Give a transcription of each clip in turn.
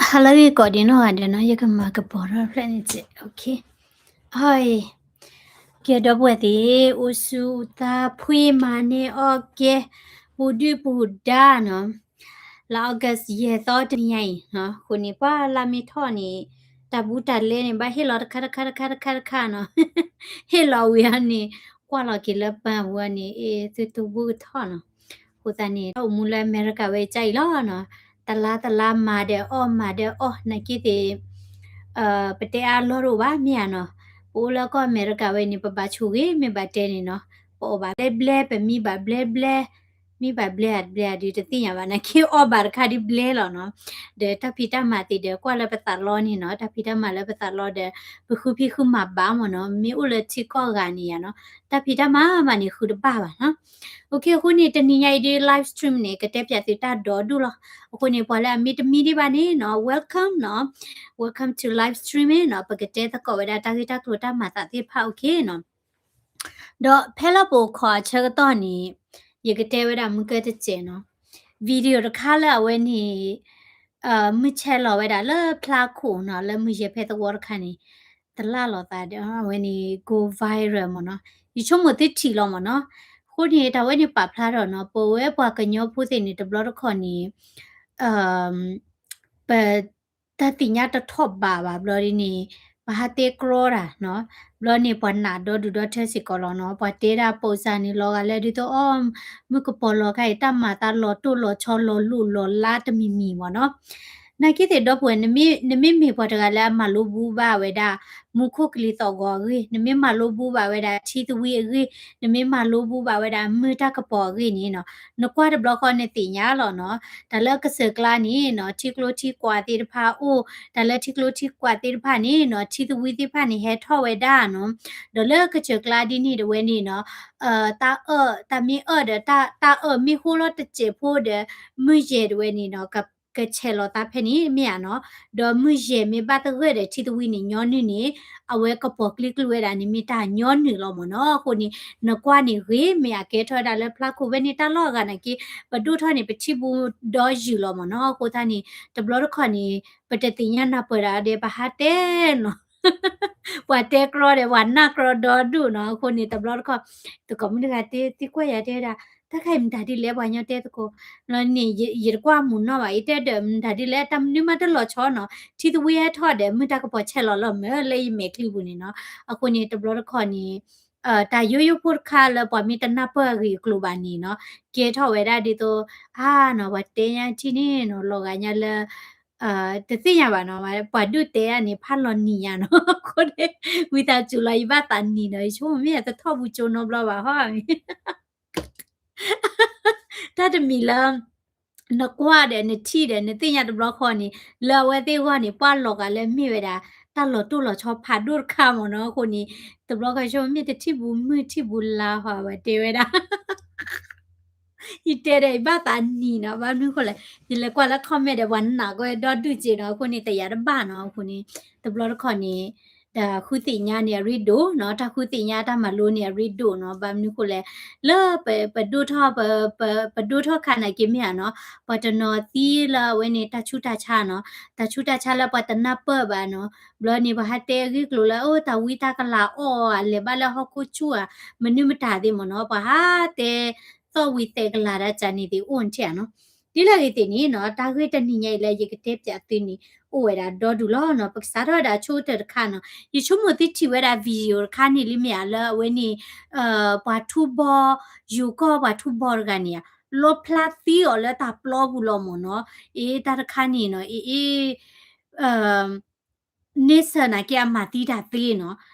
ဟါလၢအဂ့ၤကိးဒံးနီၢ်ဂၤဒဲးနီၤ, ယကမၤကပီၤထီၣ်ဖျဲၣ်န့ၣ်စ့ၢ်, အီ, ကဲဒီပုၢ်ဝဲၢ်သ့ၣ်, အိၣ်ဆူၣ်အိၣ်သါ, ဖှံမၤန့ၢ်အီၣ်ကဲ, ပူၤဒုၣ်ပူၤဒါနီၤ, လါ August ယဲၢ်သီတနံၤညါအံၤနီၤ, အဃိန့ၣ် ပှၤလါမ့ၤထီၣ်န့ၣ် တၢ်ဘူးတၢ်လဲန့ၣ် ဘၣ်ဟ့ၣ်လီၤတခါတခါတခါတခါတခါနီၤ, ဟ့ၣ်လီၤဝံၤအီၤန့ၣ် ကွၢ်လီၤက့ၤလၢပၢ်ဝဲန့ၣ် အ့ သုတဘူးကထီၣ်နီၤ, အဃိသတးန့ၣ် တၢ်အိၣ်မူလၢအမဲရကၤဝဲကအံၤလီၤနီၤ, တလါတလါမၤဒီးအီၣ်မၤဒီးအီၣ် နာ်က့သ့ၣ် ပတဲအါလီၢ်တအိၣ်ဘၣ်မ့ၢ်ဧါနီၤ, ပအိၣ်လၢကီၢ်အမဲရကၤဝဲန့ၣ် ပဘၣ်ဆိၣ်ဂ့ၤမ့ၢ်ဘၣ်တဲန့ၣ်နီၤ, ပအီၣ်ဘၣ်ဘျဲဘျဲ ပမံဘၣ်ဘျဲဘျဲ, မံဘၣ်ဘျဲဘျဲဒုးတသ့ၣ်ညါဘၣ် နာ်က့အီၣ်ဘၣ်တခါဒုးဘျဲလီၤနီၤ, ဒီးတၢ်ဖံးတၢ်မၤသ့ၣ်ဒီး ကွၢ်လၢပသးလီန့ၣ်နီၤ, တၢ်ဖံးတၢ်မၤလၢပသးလီဒီး ပဃုဖံးဃုမၤဘၣ်မ့ၢ်နီၤ, မ့ၢ်အိၣ်လၢထံကီၢ်ဂၤန့ၣ်ယါနီၤ, တၢ်ဖံးတၢ်မၤမးန့ၣ်ဃုတဘၣ်ဘၣ်နီၤ. အဃိန့ၣ် တနံၤညါအံၤဒ် live stream န့ၣ် ကတဲပၠးသုတၢ်ဒီဒူၣ်လီၤ. အဃိန့ၣ် ပှၤလၢအမ့ၢ်တမံဒံးဘၣ်န့ၣ်နီၤ, welcome နီၤ, welcome to live stream နီၤ, ပကတဲသကိးဝဲဒၣ်တၢ်ဂ့ၢ်တၢ်ကျိၤတၢ်မၤသးသ့ၣ်တဖၣ် အဃိနီၤ. ဒီးဖဲလၢပအိၣ်ခိးအဆၢကတီၢ်န့ၣ် ယကတဲဝဲဒၣ်မုၢ်ကၢတစဲးနီၤ, video တခါလၢအဝဲန့ၣ် မုၢ်ဆဲးလီၤဝဲဒၣ်လၢဖျါခိၣ်နီၤ, လၢမုၢ်ယဲၢ်ဖဲသဝီတခါန့ၣ် တလၢ်လီၤသးဒီး အဝဲန့ၣ် go viral မ့ၢ်နီၤ, ယဆိကမိၣ်သုထံၣ်လီၤမ့ၢ်နီၤ. အဃိန့ၣ် တၢ်ဝဲန့ၣ်ပာ်ဖျါထီၣ်နီၤ, ပဝဲပှၤကညီဖိသ့ၣ်န့ၣ် တဘျီတခီၣ်န့ၣ် ပ တၢ်သ့ၣ်ညါတထီၣ်ဘးဘၣ်ဘျီဒ်န့ၣ်, ပဟးတဲကြီတၢ်နီၤ, ဘျီန့ၣ်ပှၤနာ်ဒီဒူၣ်ဒီထၢစ့ၢ်ကီးလီၤနီၤ, ပှၤတဲဒၣ်ပိာ်စၢ်န့ၣ် လီၤဂာ်လၢဒ်သိးအီၣ် မုၢ်ကပီၤလီၤခါအံၤ တၢ်မၤသးလီၤတိၢ်လီၤဆီလီၤလိၢ်လီၤလါတမံၤမံၤမ့ၢ်နီၤ. နာ်က့သ့ၣ်ဒီပုၢ်ဝဲၢ် နမ့ၢ်မ့ၢ်ပှၤတဂၤလၢအမၤလိဘူးဘၣ်ဝဲဒၣ် မူခိၣ်ကလံၤသီၣ်ဂီၤအဂ့ၢ်, နမ့ၢ်မၤလိဘူးဘၣ်ဝဲဒၣ်ထံသဝံအဂ့ၢ်, နမ့ၢ်မၤလိဘူးဘၣ်ဝဲဒၣ်မုၢ်တၢ်ကပီၤအဂ့ၢ်န့ၣ်နီၤ, နကွၢ်တဘျီဃီနသ့ၣ်ညါလီၤနီၤ. တၢ်လၢကစၢၢ်ကျါန့ၣ်နီၤ, ထံကျိထံကွာ်သ့ၣ်တဖၣ်အိၣ်, တၢ်လၢထံကျိထံကွာ်သ့ၣ်တဖၣ်န့ၣ်နီၤ, ထံသဝံသ့ၣ်တဖၣ်န့ၣ် ဟဲထီၣ်ဝဲဒၣ်နီၤ. ဒီးလၢကစၢၢ်ကျါဒ်န့ၣ်တဝဲန့ၣ်နီၤ, တၢ်အၢၣ်, တၢ်မ့ၢ်အၢၣ်ဒီး တၢ်အၢၣ်မ့ၢ်ဟိလီၤတစဲးဖိဒီး မုၢ်ယဲၢ်တဝဲန့ၣ်နီၤ, ကဆဲးလီၤသးဖဲန့ၣ်မ့ၢ်ဧါနီၤ. ဒီးမုၢ်ယဲၢ်မ့ၢ်ဘၣ်သဂၢၢ်ဒီးထံသဝံန့ၣ် ညီနုၢ်န့ၣ် အဝဲကပီၤကျ့ကျုဝဲဒၣ်န့ၣ် မ့ၢ်တၢ်ညီနုၢ်လီၤမ့ၢ်နီၤ. အဃိန့ၣ် နကွၢ်န့ၣ်ဂ့ၤ မ့ၢ်အကဲထီၣ်ဝဲဒၣ်လၢဖျါခိၣ်ဝဲန့ၣ် တၢ်လီၢ်အဂၤနာ်က့ ပဒိၣ်ထီၣ်န့ၣ် ပထံၣ်ဘူးဒီယုၢ်လီၤမ့ၢ်နီၤ. အဃိသတးန့ၣ် တဘျီတခီၣ်န့ၣ် ပတသ့ၣ်ညါနၢ်ပၢၢ်ဒၣ်ဒီး ပဟးတဲနီၤ ပှၤတဲကြီဒီး ပှၤနာ်ကြီဒီဒူၣ်နီၤ. အဃိန့ၣ် တဘျီတခီၣ် တကိးမုၢ်တဂၤတဲ သံကွၢ်ယၤတဲဝဲဒၣ် တၢ်ခါအံၤမတၤဒ်လဲၣ် ပှၤညီတဲသကိးလီၤန့ၣ် ယတကွၢ်မုာ်နီၣ်ဘၣ် ယတဲဒီး မတၤဒ်လဲၣ် တၢ်မနုၤမးတလီၤဆီနီၤ. ထံသဝံဟဲထီၣ်ဒီး မုၢ်တၢ်ကပီၤဆဲးလီၤလီၤမ့ၢ်လၢယမဲာ်ချံပူၤန့ၣ်နီၤ. အဃိန့ၣ် တဘျီတခီၣ်န့ၣ် တၢ်ယိယိဖိတခါလၢပှၤမ့ၢ်တနၢ်ပၢၢ်အဂ့ၢ်အကျိၤဘၣ်န့ၣ်နီၤ ကဲထီၣ်ဝဲဒၣ်ဒ်သိး အါနီၤ ပှၤတဲညါထံၣ်န့ၣ်နီၤ လီၤဂာ်ညါလၢ တသ့ၣ်ညါဘၣ်နီၤ ပှၤဒုၣ်တဲဒၣ်န့ၣ် ဖးလီၤနံၤညါနီၤ. အဃိန့ၣ် ဝံသးစူၤလီၤ ယဘၣ်သးနံၤနီၤ ယဆိကမိၣ်မ့ၢ်အတထီၣ်ဘူးကၠိနီတဘျီဘၣ်ဟီ တၢ်တမံၤလၢ နကွၢ်ဒီးနထံၣ်ဒီး နသ့ၣ်ညါတဘျီဃီန့ၣ် လၢအဝဲသ့ၣ်အဂီၢ်န့ၣ် ပှၤလီၤဂာ်လၢမ့ၢ်ဝဲဒၣ် တၢ်လီၤတိၢ်လီၤဆီဖးဒိၣ်တခါမ့ၢ်နီၤ. အဃိန့ၣ် တဘျီဃီဆိကမိၣ်မ့ၢ်တထံၣ်ဘူးမုၢ်ထံၣ်ဘူးလါဟီ ဝဲတဲဝဲဒၣ် ယတဲဒီး ယဘၣ်သးနံၤနီၤ ဘၣ်မနုၤဃိလဲၣ် ယလဲၤကွၢ်လၢ comment ဒီး ပှၤနာ်ကီဒီဒူၣ်စ့ၢ်နီၤ. အဃိန့ၣ် တယာ်တဘၣ်နီၤ. အဃိန့ၣ် တဘျီတခီၣ်န့ၣ် တၢ်ဃုသ့ၣ်ညါန့ၣ်အရ့ဒိၣ်နီၤ တၢ်ဃုသ့ၣ်ညါတၢ်မၤလိန့ၣ်အရ့ဒိၣ်နီၤ. ဘၣ်မနုၤဃိလဲၣ် လၢပ ပဒိၣ်ထီၣ် ပ ပ ပဒိၣ်ထီၣ်ခါနာ်က့မ့ၢ်ဧါနီၤ ပှၤတနီၤသံလၢအဝဲန့ၣ် တၢ်ဆူးတၢ်ဆါနီၤ တၢ်ဆူးတၢ်ဆါလၢပှၤတနၢ်ပၢၢ်ဘၣ်နီၤ. ဘျီန့ၣ် ပှၤဟးတဲအဂ့ၢ်ကျိၤလၢ အိၣ် တၢ်ဝံတၢ်ကလၤအီၣ်ဧါ လဲၤဘၣ်လၢဟီၣ်ခိၣ်ဆူၣ်ဧါ မနုၤမတၤသ့ၣ်မ့ၢ်နီၤ ပှၤဟးတဲသီၣ်ဝံၤသဲးကလၤတၢ်ကန့ၣ်သ့ၣ်အိၣ်ထံၣ်ဧါနီၤ. ဒ်လဲၣ်ဂ့ၤသ့ၣ်န့ၣ်နီၤ တၢ်ဂ့ၢ်တနံၤညါအံၤလၢယကတဲပၠးသုန့ၣ် အိၣ်ဝဲဒၣ်ဒီဒူၣ်လီၤနီၤ. ပကစးထီၣ်ဝဲဒၣ်ဆိကတၢၢ်တခါနီၤ. ယဆိကမိၣ်သုထံၣ်ဝဲဒၣ် video တခါန့ၣ်လံမ့ၢ်ဧါ လၢအဝဲန့ၣ် ပှၤထူဘီ ယိၤကီၢ်ပှၤထူဘီတဂၤန့ၣ်ဧါ လီဖျါသံအီၤလၢတၢ်ပျီပူၤလီၤမ့ၢ်နီၤ. အ့ တၢ်တခါန့ၣ်နီၤ အ့ အ့ န့ဆၢၣ်နာ်က့အမၤသံတၢ်သ့န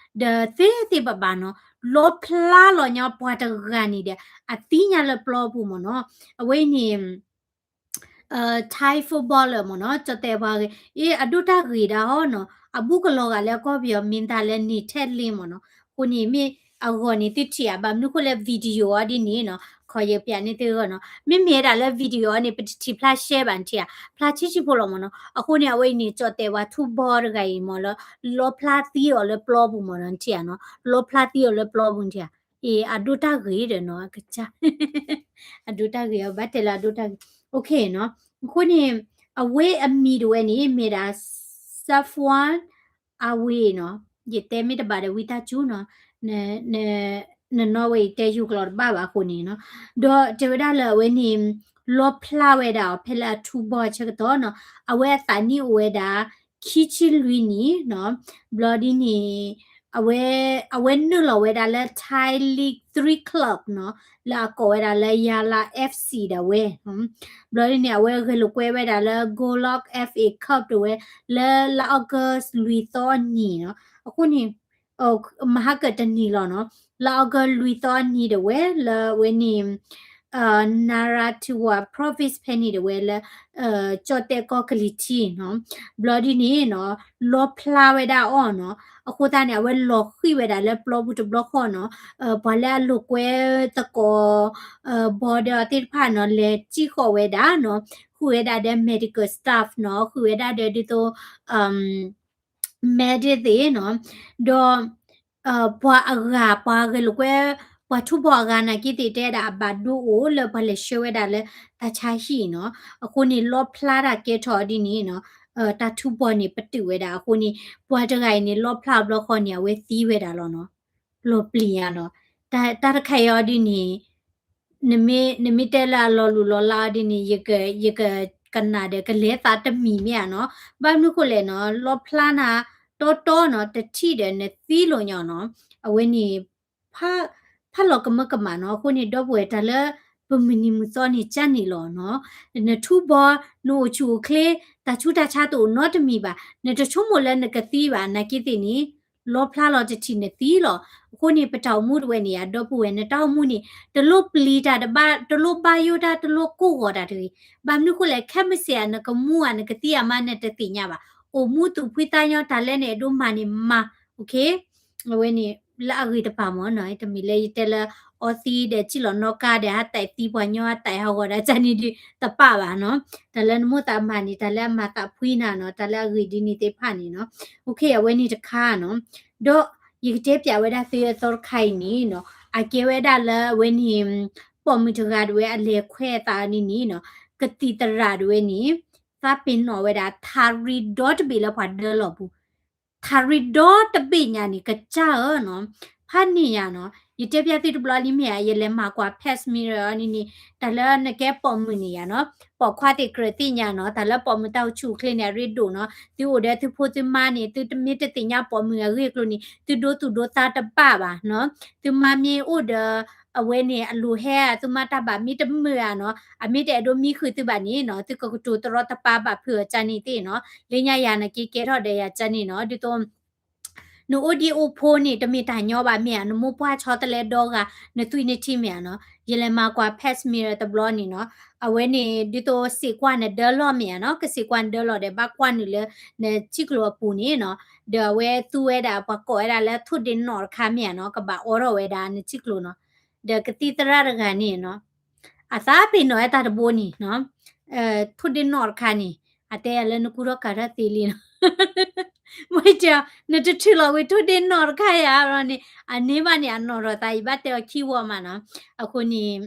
ီၤ, ဒီးသ့သ့ဘၣ်ဘၣ်နီၤ, လီဖျါလီၤညါပှၤတဂၤန့ၣ်ဒီး အသံညါလၢပျီပူၤမ့ၢ်နီၤ, အဝဲအံၤန့ၣ် Thai footballer မ့ၢ်နီၤ, ကၠီၣ်တဲၣ်ပှၤဂ့ၤ, အ့ အဒိၣ်တၢ်ဂ့ၤဒၣ်ဟီနီၤ, အဘူးကလီၤဂာ်လၢကီၢ်ပယီၤမ့ၢ်တၢ်လၢန့ၢ်ထဲလ့မ့ၢ်နီၤ, အဃိန့ၣ်မ့ၢ်အဂီၢ်န့ၣ်သုထံၣ်ဧါ, ဘၣ်မနုၤဃိလဲၣ် video အီၤဒ်န့ၣ်နီၤ, ခီယပျးန့ၢ်သုဂီၢ်နီၤ, မ့မ့ၢ်ဝဲဒၣ်လၢ video အီၤန့ၣ် ပတထံၣ်ဖျါရှဲဘၣ်နထံၣ်ဧါ, ဖျါဆံးဆံးဖိလီၤမ့ၢ်နီၤ, အဃိန့ၣ် အဝဲအံၤန့ၣ် ကၠီၣ်တဲၣ်ပှၤထူဘီတဂၤအံၤမ့ၢ်လၢ လီဖျါသံအီၤလၢပျီပူၤမ့ၢ်နီၤနထံၣ်ဧါနီၤ, လီဖျါသံအီၤလၢပျီပူၤနထံၣ်ဧါ, အ့ အဒိၣ်တၢ်ဂ့ၤဒီးနီၤ, အကစၢ် အဒိၣ်တၢ်ဂ့ၤ အဘၣ်တဲလၢအဒိၣ်တၢ်ဂ့ၤ, OK နီၤ, အဃိန့ၣ် အဝဲအမံၤတဝဲန့ၣ် မ့ၢ်ဒၣ် Safwan Awe နီၤ, ယတဲမ့ၢ်တဘၣ်ဒီးဝံသးစူၤနီၤ, နနီၣ်ဝဲအံၤတဲယိၤကျိာ်တဘၣ်ဘၣ်အဃိန့ၣ်နီၤ, ဒီးတဲဝဲဒၣ်လၢအဝဲန့ၣ် လီဖျါဝဲဒၣ်အီၤ ဖဲလၢအထူဘီအဆၢကတီၢ်နီၤ, အဝဲအသးနံၣ်အိၣ်ဝဲဒၣ် ခံဆံလွံၢ်နံၣ်နီၤ, ဘျီဒ်န့ၣ် အဝဲ အဝဲနုာ်လီၤဝဲဒၣ်လၢ Thai League three Club နီၤ, လၢအကိးဝဲဒၣ်လၢ Yala F C ဒၣ်ဝဲ, ဘျီဒ်န့ၣ် အဝဲဂဲၤလိာ်ကွဲဝဲဒၣ်လၢ Golok F A Cup ဒၣ်ဝဲ လၢလါ August လွံၢ်သီအနံၤနီၤ, အဃိန့ၣ် မဟါကတနံၤလီၤနီၤ, လါ August လွံၢ်သီအနံၤဒၣ်ဝဲ လၢအဝဲန့ၣ် Narathiwat Province ဖဲန့ၣ်ဒၣ်ဝဲလၢ ကၠီၣ်တဲၣ်ကီၢ်ကလံၤထံးနီၤ, ဘျီဒ်န့ၣ်နီၤ လီဖျါဝဲဒၣ်အီၤနီၤ, အဃိသတးန့ၣ် အဝဲလီၤဃံၤဝဲဒၣ်လၢပျီပူၤတဘျီဃီနီၤ, ပှၤလၢအလိာ်ကွဲသကိး border သ့ၣ်တဖၣ်နီၤ လဲၤစံၣ်ဃီးဝဲဒၣ်နီၤ, ဃုာ်ဝဲဒၣ်ဒီး medical staff နီၤ, ဃုာ်ဝဲဒၣ်ဒီးဒ်သိး medic သ့ၣ်နီၤ, ဒီး ပှၤအဂၤ ပှၤဂဲၤလိာ်ကွဲ ပှၤထူဘီအဂၤနာ်က့သ့ၣ် တဲဒၣ်အဘၣ်ဒိအိၣ်လၢပှၤလဲၤဆှၢဝဲဒၣ်လၢတၢ်ဆါဟံၣ်နီၤ, အဃိန့ၣ် လီဖျါတၢ်ကဲထီၣ်ဒ်န့ၣ်နီၤ, တၢ်ထူဘီန့ၣ်ပတုာ်ဝဲဒၣ်အဃိန့ၣ် ပှၤတဂၤအံၤန့ၣ် လီဖျါဘျီဃီန့ၣ် အဝဲသံဝဲဒၣ်လီၤနီၤ, လီၤပျံၤယၤနီၤ, တၢ်တခါအံၤအီၤဒ်န့ၣ် နမ့ၢ်တဲလၢအလီၤလူၤလီၤလးအီၤဒ်န့ၣ် ယက ယကကနၣ်ဒီးကလဲၤသးတမံၤမ့ၢ်ဧါနီၤ, ဘၣ်မနုၤဃိလဲၣ်နီၤ လီဖျါနၤတီတီနီၤ တထံၣ်ဒီးနသံလိာ်ညီနီၤ, အဝဲန့ၣ် ဖးလီၤကမၢကမၣ်နီၤ, အဃိန့ၣ် ဒီပုၢ်ဝဲၢ်တၢ်လၢ ပမုၢ်နံၤမုၢ်သီန့ၣ် ကၢ်န့ၣ်လီၤနီၤ, နထူဘီ နအိၣ်ဆူၣ်အိၣ်ချ့ တၢ်ဆူးတၢ်ဆါတအိၣ်နီတမံၤဘၣ်, နတဆိကမိၣ်လၢနကသံဘၣ် နာ်က့သ့ၣ်န့ၣ် လီဖျါလီၤတထံၣ်နသံလီၤ, အဃိန့ၣ် ပတၢ်အိၣ်မူတဝဲန့ၣ် အဒီပုၢ်ဝဲၢ် နတၢ်အိၣ်မူန့ၣ် တလိၣ်ပျံၤတၢ်တဘၣ် တလိၣ်ဘၣ်ယိၣ်တၢ် တလိၣ်ကိၢ်ဂီၤတၢ်တဂ့ၤ, ဘၣ်မနုၤဃိလဲၣ် ခဲမုၢ်ဆ့ၣ်ဧါ နကမူဧါ နကသံအမါ နတသ့ၣ်ညါဘၣ်, အိၣ်မူသူၣ်ဖှံသးညီ တၢ်လၢနအဲၣ်ဒိးမၤန့ၣ်မၤ, အဝဲန့ၣ် လၢအဂ့ၤတပၤမ့ၢ်နီၤ, တမ့ၢ်လၢယတဲလၢ အီသံဒီးစံၣ်လီၤနီၣ်ကါဒီး ဟးတဲာ်သံပှၤညီ ဟးတဲာ်ဟးဂီၤဒီး ကၢ်န့ၣ်ဒုး တပာ်ဘၣ်နီၤ, တၢ်လၢနမိၢ်သးမၤန့ၣ် တၢ်လၢအမၤသးဖှံနၤနီၤ, တၢ်လၢအဂ့ၤဒ်န့ၣ်သ့ၣ်တဖၣ်န့ၣ်နီၤ, အဝဲန့ၣ်တခါနီၤ, ဒီးယကတဲပျးဝဲဒၣ်သုအသီတခါအံၤန့ၣ်နီၤ, အကဲဝဲဒၣ်လၢအဝဲန့ၣ် ပိာ်မုၣ်တဂၤဒၣ်ဝဲအလဲၤခွဲးအသးန့ၣ်နီၤ, ကသံၣ်သရၣ်ဒၣ်ဝဲန့ၣ် သးပ့ၤနီၣ်ဝဲဒၣ် ထးရံဒီတဘ့ၣ်လၢပှၤဒၢလီၢ်ပူၤ ထးရံဒီတဘ့ၣ်ညါန့ၣ် ကစၢ်ဧၢနီၤ, ဖးန့ၣ်ယါနီၤ, ယတဲပျးသုတဘျီလံမ့ၢ်ဧါ, ယလဲၤမၤကွၢ် pap smear အီၤန့ၣ်န့ၣ်, တၢ်လၢနကဲပိာ်မုၣ်န့ၣ်ယါနီၤ, ပိာ်ခွါသ့ၣ်ကြၢးသ့ၣ်ညါနီၤ, တၢ်လၢပိာ်မုၣ်တၢ်အိၣ်ဆူၣ်အိၣ်ချ့န့ၣ် အရ့ဒိၣ်နီၤ, သုအိၣ်ဒီးသုဖိသုမါန့ၣ် သုတမ့ၢ်တသ့ၣ်ညါပိာ်မုၣ်အဂ့ၢ်အကျိၤန့ၣ် သုဒိသူၣ်ဒိသးတဘၣ်ဘၣ်နီၤ, သုမါမ့ၢ်အိၣ်ဒီး အဝဲန့ၣ် အလိၤဟဲ သုမါတၢ်ဘၣ်မ့ၢ်တမုာ်ဧါနီၤ, အမ့ၢ်တအဲၣ်ဒိးမံဃုာ်သုဘၣ်န့ၣ်နီၤ, သုကကတိၤတရီတပါဘၣ်ဖုးအီၤကၢ်န့ၣ်သ့ၣ်နီၤ, လၢညါယၤနာ်က့ကဲထီၣ်ဒီးယၤကၢ်န့ၣ်နီၤ, ဒ်သိး နအိၣ်ဒံးအိၣ်ဖိန့ၣ် တမ့ၢ်တၢ်ညီဘၣ်မ့ၢ်ဧါ, နမိၢ်ပှၢ်ဆီတလဲဒီဂၤ နသွံၣ်နထံမ့ၢ်ဧါနီၤ, ယလဲၤမၤကွၢ် pap smear တဘျီန့ၣ်နီၤ, အဝဲန့ၣ် ဒ်သိးစ့ၢ်ကွၢ်နဒၢလီၢ်မ့ၢ်ဧါနီၤ, ကစ့ၢ်ကွၢ်နဒၢလီၢ်ဒီး ဘၣ်ကွၢ်နုာ်လၢ နထံကျိအပူၤန့ၣ်နီၤ, ဒီးအဝဲသူဝဲဒၣ် ပှၤကိးဝဲဒၣ်လၢ ထိၣ်ဒ့နီၣ်တခါမ့ၢ်ဧါနီၤ, ကဘၣ်အိးထီၣ်ဝဲဒၣ်နထံကျိနီၤ, ဒီးကသံၣ်သရၣ်တဂၤန့ၣ်နီၤ အသးပ့ၤနီၣ်ဝဲတၢ်တဘိန့ၣ်နီၤ, ထိၣ်ဒ့နီၣ်တခါန့ၣ် အတဲယၤလၢနကူထီၣ်ကၤထီၣ်သ့လံနီၤ, မ့ၢ်တဲအီၤ နတထုးလီၤဝံၤထိၣ်ဒ့နီၣ်တခါယါဘျီန့ၣ် အန့ၢ်ဘၣ်န့ၣ် အနီၣ်ထီၣ်သး ယဘၣ်တဲအီၤခံဝီမးနီၤ, အဃိန့ၣ်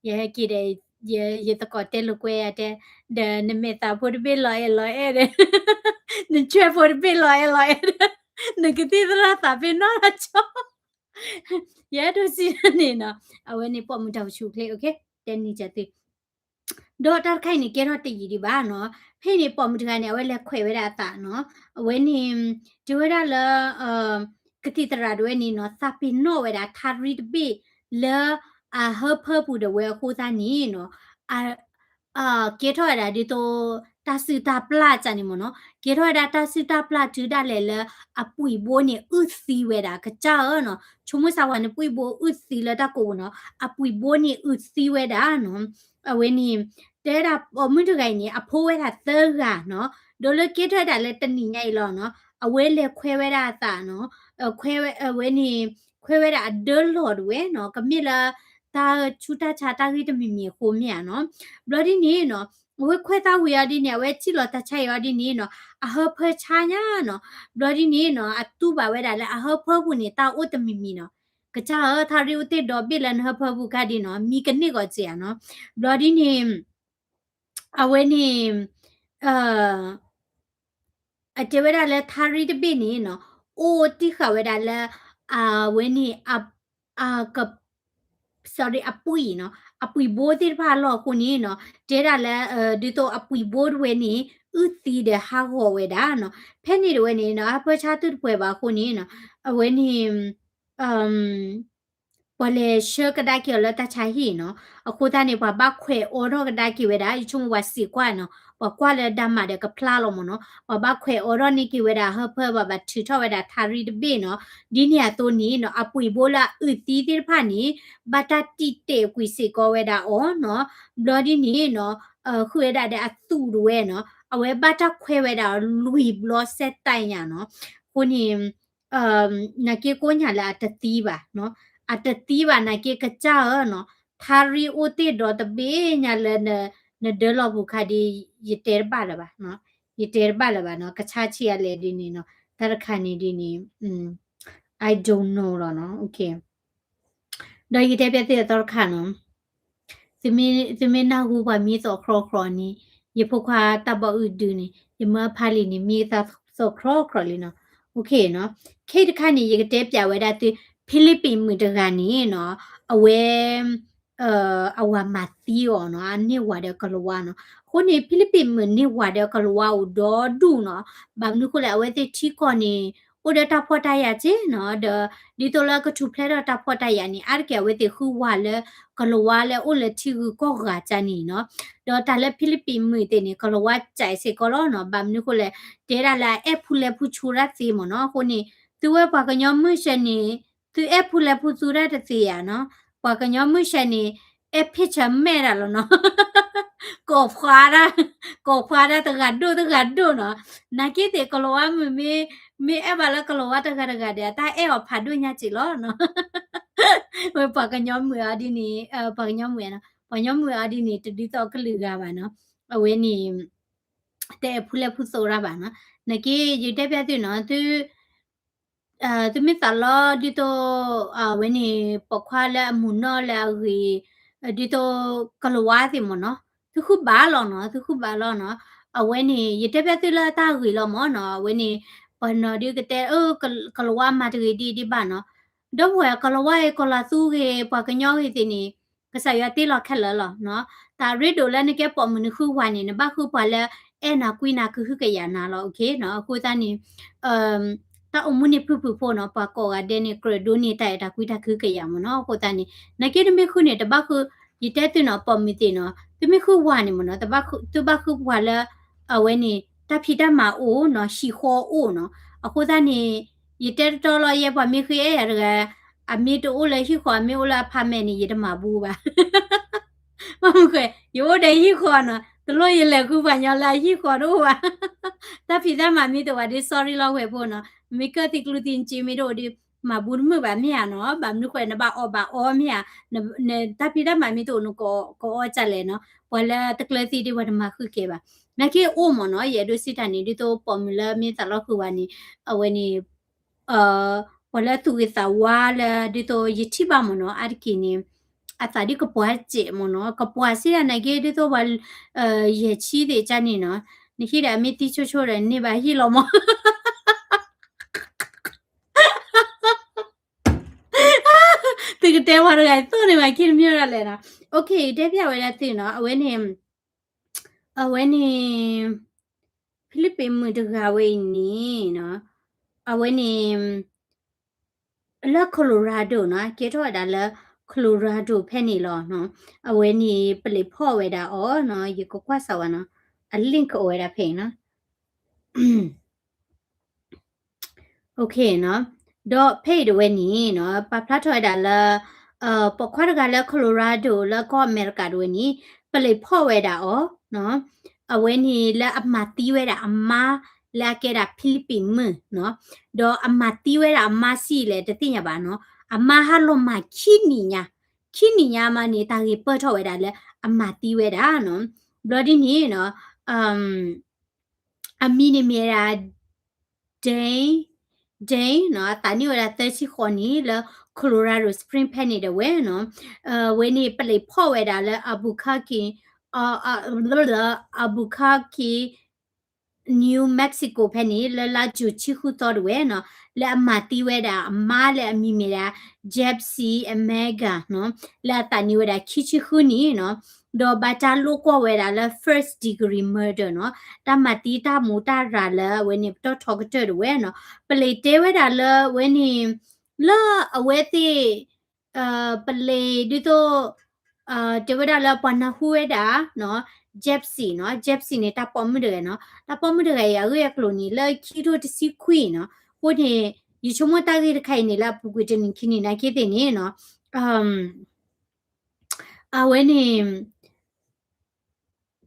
ယဟဲက့ၤဒီး ယသကိးတဲလိာ်ကွဲယၤတဲ, ဒီးနမဲာ်သးဖိတဘ့ၣ်လီၤအဲၣ်လီၤအဲၣ်ဒီး နဆွဲဖိတဘ့ၣ်လီၤအဲၣ်လီၤအဲၣ်ဒီး နကသံၣ်သရၣ်သးပ့ၤနီၣ်လီၤကၠီ ယအဲၣ်ဒိးစံးန့ၣ်နီၤ, အဝဲန့ၣ်ပိာ်မုၣ်တၢ်အိၣ်ဆူၣ်အိၣ်ချ့ okay, တဲနံၤကၢ်သု, ဒီးတၢ်တခါအံၤန့ၣ် ကဲထီၣ်တယံာ်ဒံးဘၣ်နီၤ, ဖဲန့ၣ်ပိာ်မုၣ်တဂၤန့ၣ် အဝဲလဲၤခွဲးဝဲဒၣ်အသးနီၤ, အဝဲန့ၣ် တဲဝဲဒၣ်လၢ ကသံၣ်သရၣ်ဒၣ်ဝဲန့ၣ်နီၤ သးပ့ၤနီၣ်ဝဲဒၣ်ထးရံတဘ့ၣ်လၢ အဟၢဖၢပူၤဒၣ်ဝဲအဃိသတးန့ၣ်နီၤ ကဲထီၣ်ဝဲဒၣ်ဒ်သိး တၢ်စုၣ်တၢ်ပျၢ်ကၢ်န့ၣ်မ့ၢ်နီၤ, ကဲထီၣ်ဝဲဒၣ်တၢ်စုၣ်တၢ်ပျၢ်တုၤဒၣ်လဲာ်လၢ အပှံၣ်ဘိန့ၣ်အုၣ်သံဝဲဒၣ် ကစၢ်ဧၢနီၤ, ဆိကမိၣ်စၢ်ဝဲန့ၣ် ပှံၣ်ဘိအုၣ်သံလၢတၢ်ကိာ်ပူၤနီၤ, အပှံၣ်ဘိန့ၣ်အုၣ်သံဝဲဒၣ်နီၤ, အဝဲန့ၣ် တဲဒၣ်ပိာ်မုၣ်တဂၤအံၤန့ၣ် အဖိဝဲဒၣ်သၢဂၤနီၤ, ဒီးလၢကဲထီၣ်ဝဲဒၣ်လၢတနံၤညါအံၤလီၤနီၤ, အဝဲလဲၤခွဲးဝဲဒၣ်အသးနီၤ, ခွဲးဝဲ အဝဲန့ၣ် ခွဲးဝဲဒၣ်အဒၢလီၢ်ဒၣ်ဝဲနီၤ, ကမ့ၢ်လၢ တၢ်ဆူးတၢ်ဆါတၢ်ဂ့ၢ်တမံၤမံၤအဃိမ့ၢ်ဧါနီၤ, ဘျီဒ်န့ၣ်နီၤ အဝဲခွဲးသးဝံၤအီၤဒ်န့ၣ် အဝဲစံၣ်လီၤတၢ်ဆါအံၤအီၤဒ်န့ၣ်နီၤ အဟၢဖၢဆါညါနီၤ, ဘျီဒ်န့ၣ်နီၤ အတူၢ်ဘၣ်ဝဲဒၣ်လၢအဟၢဖၢပူၤန့ၣ် တၢ်အိၣ်တမံၤမံၤနီၤ, ကစၢ်ဧၢ ထးရံအိၣ်တ့ၢ်ဒီဘ့ၣ်လၢနဟၢဖၢပူၤခါဒ်နီၤ မံကန့ၢ်ဂီၤစ့ၢ်ဧါနီၤ, ဘျီဒ်န့ၣ် အဝဲန့ၣ် အတဲဝဲဒၣ်လၢထါရံၣ်တဘ့ၣ်န့ၣ်နီၤ အိၣ်တံၢ်ဃာ်ဝဲဒၣ်လၢ အဝဲန့ၣ် အ အက sorry အပှံၢ်နီၤ အပှံၢ်ဘိသ့ၣ်တဖၣ်အလီၢ်အဃိန့ၣ်နီၤ တဲဒၣ်လၢ ဒ်သိးအပှံၢ်ဘိတဝဲန့ၣ် အုၣ်သံဒီးဟးဂီၤဝဲဒၣ်နီၤ ဖဲန့ၣ်တဝဲန့ၣ်နီၤ အပၢဆါသုတပှဲၤဘၣ်အဃိန့ၣ်နီၤ အဝဲန့ၣ် ပှၤလဲၤဆှၢကဒါက့ၤအီၤလၢတၢ်ဆါဟံၣ်နီၤ အဃိသတးန့ၣ် ပှၤဘၣ်ခွဲးအိးထီၣ်ကဒါက့ၤဝဲဒၣ် ယဆိကမိၣ်ပှၤစံးကွၢ်နီၤ ပှၤကွၢ်လၢဒၣ်မးဒီးကဖျါလီၤမ့ၢ်နီၤ ပှၤဘၣ်ခွဲးအိးထီၣ်န့ၢ်က့ၤဝဲဒၣ်ဟၢဖၢ ပှၤဘၣ်ထုးထီၣ်ဝဲဒၣ်ထါရံၣ်တဘ့ၣ်နီၤ ဒ်န့ၣ်အသိးန့ၣ်နီၤ အပှံၢ်ဘိလၢအအုၣ်သံသ့ၣ်တဖၣ်န့ၣ် ဘၣ်တၢ်တံာ်တဲာ်ကွံာ်စ့ၢ်ကီးဝဲဒၣ်အီၤနီၤ ဘျီဒ်န့ၣ်နီၤ ဃုာ်ဝဲဒၣ်ဒီးအသူၣ်တဝဲနီၤ အဝဲဘၣ်တၢ်ခွဲးဝဲဒၣ်အီၤလွံၢ်ဘျီစဲးတၢ်ညါနီၤ အဃိန့ၣ် နာ်က့ကိးညါလၢအတသံဘၣ်နီၤ အတသံဘၣ်နာ်က့ကစၢ်ဧၢနီၤ ထါရံၣ်အိၣ်တ့ၢ်ဒီးတဘ့ၣ်ညါလၢ နဒၢလီၢ်ပူၤခါဒ် ယတဲတဘၣ်လၢၤဘၣ်နီၤ ယတဲတဘၣ်လၢၤဘၣ်နီၤ ကဆါဆံးအလဲၣ်ဒ်န့ၣ်နီၤ တၢ်တခါန့ၣ်ဒ်န့ၣ် I don't know လီၤနီၤ ဒီးယကတဲပျဲသုအသီတခါနီၤ သုမ့ၢ်နၢ်ဟူပှၤမံသီၣ်ကြီကြီန့ၣ် ယဖိခွါတၢ်ဘီအုၣ်ဒုန့ၣ် ယမၢအဖးလံာ်န့ၣ် မံသီၣ်ကြီကြီလံနီၤ OK နီၤ ခဲအံၤတခါန့ၣ် ယကတဲပျဲဝဲဒၣ်သု ဖံလံးပံးမုၣ်တဂၤန့ၣ်နီၤ အဝဲ အဝၤမၤသံအီၤနီၤ အန့ၢ်ဝၤဒီးကလၤဝါနီၤ အဃိန့ၣ် ဖံလံးပံးမုၣ်န့ၢ်ဝၤဒီးကလၤဝါအိၣ်ဒီဒူၣ်နီၤ ဘၣ်မနုၤဃိလဲၣ် အဝဲသ့ၣ်ထံကီၢ်န့ၣ် အိၣ်ဒီးတၢ်ဖှီၣ်တၢ်ယာ်က့နီၤ ဒီး ဒ်သိးလၢကထူၣ်ဖျဲးထီၣ်တၢ်ဖှီၣ်တၢ်ယာ်န့ၣ် အါတက့ၢ်အဝဲသ့ၣ်ဃုဝၤလၢ ကလၤဝါလၢအိၣ်လၢထံဂုၤကီၢ်ဂၤကန့ၣ်နီၤ ဒီးတၢ်လၢဖံလံးပံးမုၣ်သ့ၣ်န့ၣ် ကလၤဝါကဲစ့ၢ်ကီးလီၤနီၤ ဘၣ်မနုၤဃိလဲၣ် တဲဒၣ်လၢအအဲၣ်ဖူလဲၢ်ဖူဆူရၣ်သ့မ့ၢ်နီၤ အဃိန့ၣ် သုဝဲပှၤကညီမုၢ်ဆဲန့ၣ် သုအဲၣ်ဖူလဲၢ်ဖူဆူရၣ်တသ့ဧါနီၤ ပှၤကညီမုၢ်ဆဲန့ၣ် အဲၣ်ဖ့ၣ်ဆၢမဲာ်ဒၣ်လီၤနီၤ ကိးဖှါဒၣ် ကိးဖှါဒၣ်တဂၤဒိၣ်တဂၤဒိၣ်နီၤ နာ်က့သ့ၣ်ကလၤဝါမုၣ်မ့ၢ် မ့ၢ်အဲၣ်ဘၣ်လၢကလၤဝါတဂၤတဂၤဒီး အတၢ်အဲၣ်အီၤဖးဒိၣ်ညါစ့ၢ်လီၤနီၤ ဝဲပှၤကညီမုၣ်အီၤဒ်န့ၣ် ပှၤကညီမုၣ်အီၤဒ်န့ၣ် တဒ်သိးကလုာ်ဂၤဘၣ်နီၤ အဝဲန့ၣ် တအဲၣ်ဖူလဲၢ်ဖူဆူရၣ်ဘၣ်နီၤ နာ်က့ ယတဲပျဲသုနီၤ သု သုမ့ၢ်သးလီဒ်သိး အဝဲန့ၣ် ပိာ်ခွါလၢအမုာ်နီၢ်လၢအဂ့ၤ ဒ်သိးကလၤဝါသ့ၣ်မ့ၢ်နီၤ သုဃုဘၣ်လီၤနီၤ သုဃုဘၣ်လီၤနီၤ အဝဲန့ၣ် ယတဲပျဲသုလၢတၢ်ဂ့ၤလီၤမ့ၢ်နီၤ အဝဲန့ၣ် ပှၤနီၤဒုးကတဲ အၢ ကလၤဝါမၤတဂ့ၤဒ်ဒ်ဘၣ်နီၤ ဒီပုၢ်ဝဲၢ်ကလၤဝါဂ့ၤ ကီၤလၤသူဂ့ၤ ပှၤကညီဂ့ၤသ့ၣ်န့ၣ် ကစၢ်ယွၤတ့လီၤခဲလၢာ်လီၤနီၤ တၢ်ရ့ဒိၣ်လၢနကဲပိာ်မုၣ်နဃုဝၤန့ၣ် နဘၣ်ဃုပှၤလၢ အဲၣ်နၤကွံနၤကဟုကယာ်နၤလီၤ OK နီၤ အဃိသတးန့ၣ် တၢ်အိၣ်မူန့ၣ်ဖုၣ်ဖုၣ်ဖိနီၤ ပှၤကိးဂၤဒဲးန့ၣ် ကြၢးဒိးန့ၢ်တၢ်အဲၣ်တၢ်ကွံတၢ်ကဟုကယာ်မ့ၢ်နီၤ အဃိသတးန့ၣ် နာ်က့တမ့ၢ်ဃုန့ၣ် တဘၣ်ဃု ယတဲသုနီၤ ပိာ်မုၣ်သ့ၣ်နီၤ သုမ့ၢ်ဃုဝၤန့ၣ်မ့ၢ်နီၤ သုဘၣ်ဃုပှၤလၢ အဝဲန့ၣ် တၢ်ဖံးတၢ်မၤအိၣ်နီၤ ဟံၣ်ဃီအိၣ်နီၤ အဃိသတးန့ၣ် ယတဲတတီလီၤ ယဲပှၤမ့ၢ်ဃ့အဲၣ်ယၤတဂၤ အမ့ၢ်တအိၣ်လၢဟံၣ်ဃီ အမ့ၢ်အိၣ်လၢအဖါမဲာ်န့ၣ် ယတမၤဘူဘၣ် ဘၣ်မနုၤဃိ ယအိၣ်ဒီးဟံၣ်ဃီနီၤ တလိၣ်ယလဲၤဃုပှၤကညီလၢအဟံၣ်ဃီတအိၣ်ဘၣ် တၢ်ဖံးတၢ်မၤမ့ၢ်တအိၣ်ဘၣ်ဒီး sorry လီၤဝဲၢ်ဖိနီၤ မ့ၢ်ကၢၢ်သံကျူသံစ့မ့ၢ်တအိၣ်ဒီး မၤဘူတမုာ်ဘၣ်မ့ၢ်ဧါနီၤ ဘၣ်မနုၤဃိ နဘၣ်အီၣ်ဘၣ်အီမ့ၢ်ဧါ တၢ်ဖံးတၢ်မၤမ့ၢ်တအိၣ်နကအီၣ်ကလဲၣ်နီၤ ပှၤလၢတကျၢၤသံဒီးပှၤတမၤဃုာ်ကဲဘၣ် နာ်က့အိၣ်မ့ၢ်နီၤ ယအဲၣ်ဒိးစံးတၢ်န့ၣ် ဒ်သိးပိာ်မုၣ်လၢမ့ၢ်သးလီၤဃုာ်ဝဲန့ၣ် အဝဲန့ၣ် ပှၤလၢသူၣ်ဂ့ၤသးဝါလၢဒ်သိးယထံၣ်ဘၣ်မ့ၢ်နီၤ အါတက့ၢ်န့ၣ် အသးဒ်ကပှၤစဲးမ့ၢ်နီၤ ကပှၤစံးဒၣ်နာ်က့ ဒ်သိးပှၤ ယဲၢ်ဆံသ့ၣ်ကန့ၣ်နီၤ နဟံၣ်ဒီးအမ့ၢ်သံဆိဆိဒီးန့ၢ်ဘၣ်ဟံၣ်လီၤမး သုကတဲပှၤတဂၤအသိးန့ၣ်ဘၣ် ခံတမံၤဒၣ်လဲာ်နီၤ OK တဲပျဲဝဲဒၣ်သုနီၤ အဝဲန့ၣ် အဝဲန့ၣ် ဖံလံးပံးမုၣ်တဂၤဝဲအံၤန့ၣ်နီၤ အဝဲန့ၣ် လၢ Colorado နီၤ ကဲထီၣ်ဝဲဒၣ်လၢ Colorado ဖဲန့ၣ်လီၤနီၤ အဝဲန့ၣ် ပလံးဖီၣ်ဝဲဒၣ်အီၤနီၤ ယကကွၢ်စၢ်ဝဲနီၤ အ link အိၣ်ဝဲဒၣ်ဖဲအံၤနီၤ OK နီၤ ဒီးဖဲအံၤတဝဲန့ၣ်နီၤ ပာ်ဖျါထီၣ်ဝဲဒၣ်လၢ ပိာ်ခွါတဂၤလၢ Colorado လၢကီၢ်အမဲရကၤတဝဲန့ၣ် ပလံးဖီၣ်ဝဲဒၣ်အီၤနီၤ အဝဲန့ၣ်လၢအမၤသံဝဲဒၣ်အမါ လၢအကဲဒၣ်ဖံလံးပံးမုၣ်နီၤ ဒီးအမၤသံဝဲဒၣ်အမါဆံးလဲၣ်တသ့ၣ်ညါဘၣ်နီၤ အမါဟးလီၤမၢ်ခံနံၣ်ညါ ခံနံၣ်ညါမးန့ၣ် တၢ်ဂ့ၢ်ပၢၢ်ထီၣ်ဝဲဒၣ်လၢအမၤသံဝဲဒၣ်နီၤ ဘျီဒ်န့ၣ်နီၤ အမံၤန့ၣ်မ့ၢ်ဝဲဒၣ် Dane Dane နီၤ အသးနံၣ်ဝဲဒၣ်သၢဆံဃိးနံၣ်လၢ Colorado Spring ဖဲန့ၣ်ဒၣ်ဝဲနီၤ ဝဲန့ၣ်ပလံးဖီၣ်ဝဲဒၣ်လၢ Albuquerque Albuquerque New Mexico ဖဲန့ၣ် လၢလါယူၤဆံဃုသီတဝဲနီၤ, လၢအမၤသံဝဲဒၣ်အမါလၢအမံၤမ့ၢ်ဒၣ် Gypsy Amega နီၤ, လၢအသးနံၤဝဲဒၣ်ခံဆံဃုနံၣ်နီၤ, ဒီးဘၣ်တၢ်လိာ်ကွီၢ်ဝဲဒၣ်လၢ first degree murder နီၤ, တၢ်မၤသံတၢ်မူးတၢ်ရၤလၢအဝဲန့ၣ် ပတီၢ်ထီကတၢၢ်တဝဲနီၤ, ပလံးတဲဝဲဒၣ်လၢအဝဲန့ၣ် လၢအဝဲသ့ၣ် ပလံးဒ်သိး တဲဝဲဒၣ်လၢပှၤနၢ်ဟူဝဲဒၣ်နီၤ, Gypsy နီၤ, Gypsy န့ၣ် တၢ်ပိာ်မုၣ်တဂၤနီၤ, တၢ်ပိာ်မုၣ်တဂၤအံၤ အဂ့ၢ်အကျိၤန့ၣ် လၢခံထိတဆံခွံနီၤ, အဃိန့ၣ် ယဆိကမိၣ်တၢ်ဂ့ၢ်တခါအံၤန့ၣ် လၢအပူၤကွံာ်တနံၤခံနံၤနာ်က့သ့ၣ်န့ၣ်နီၤ, အဝဲန့ၣ်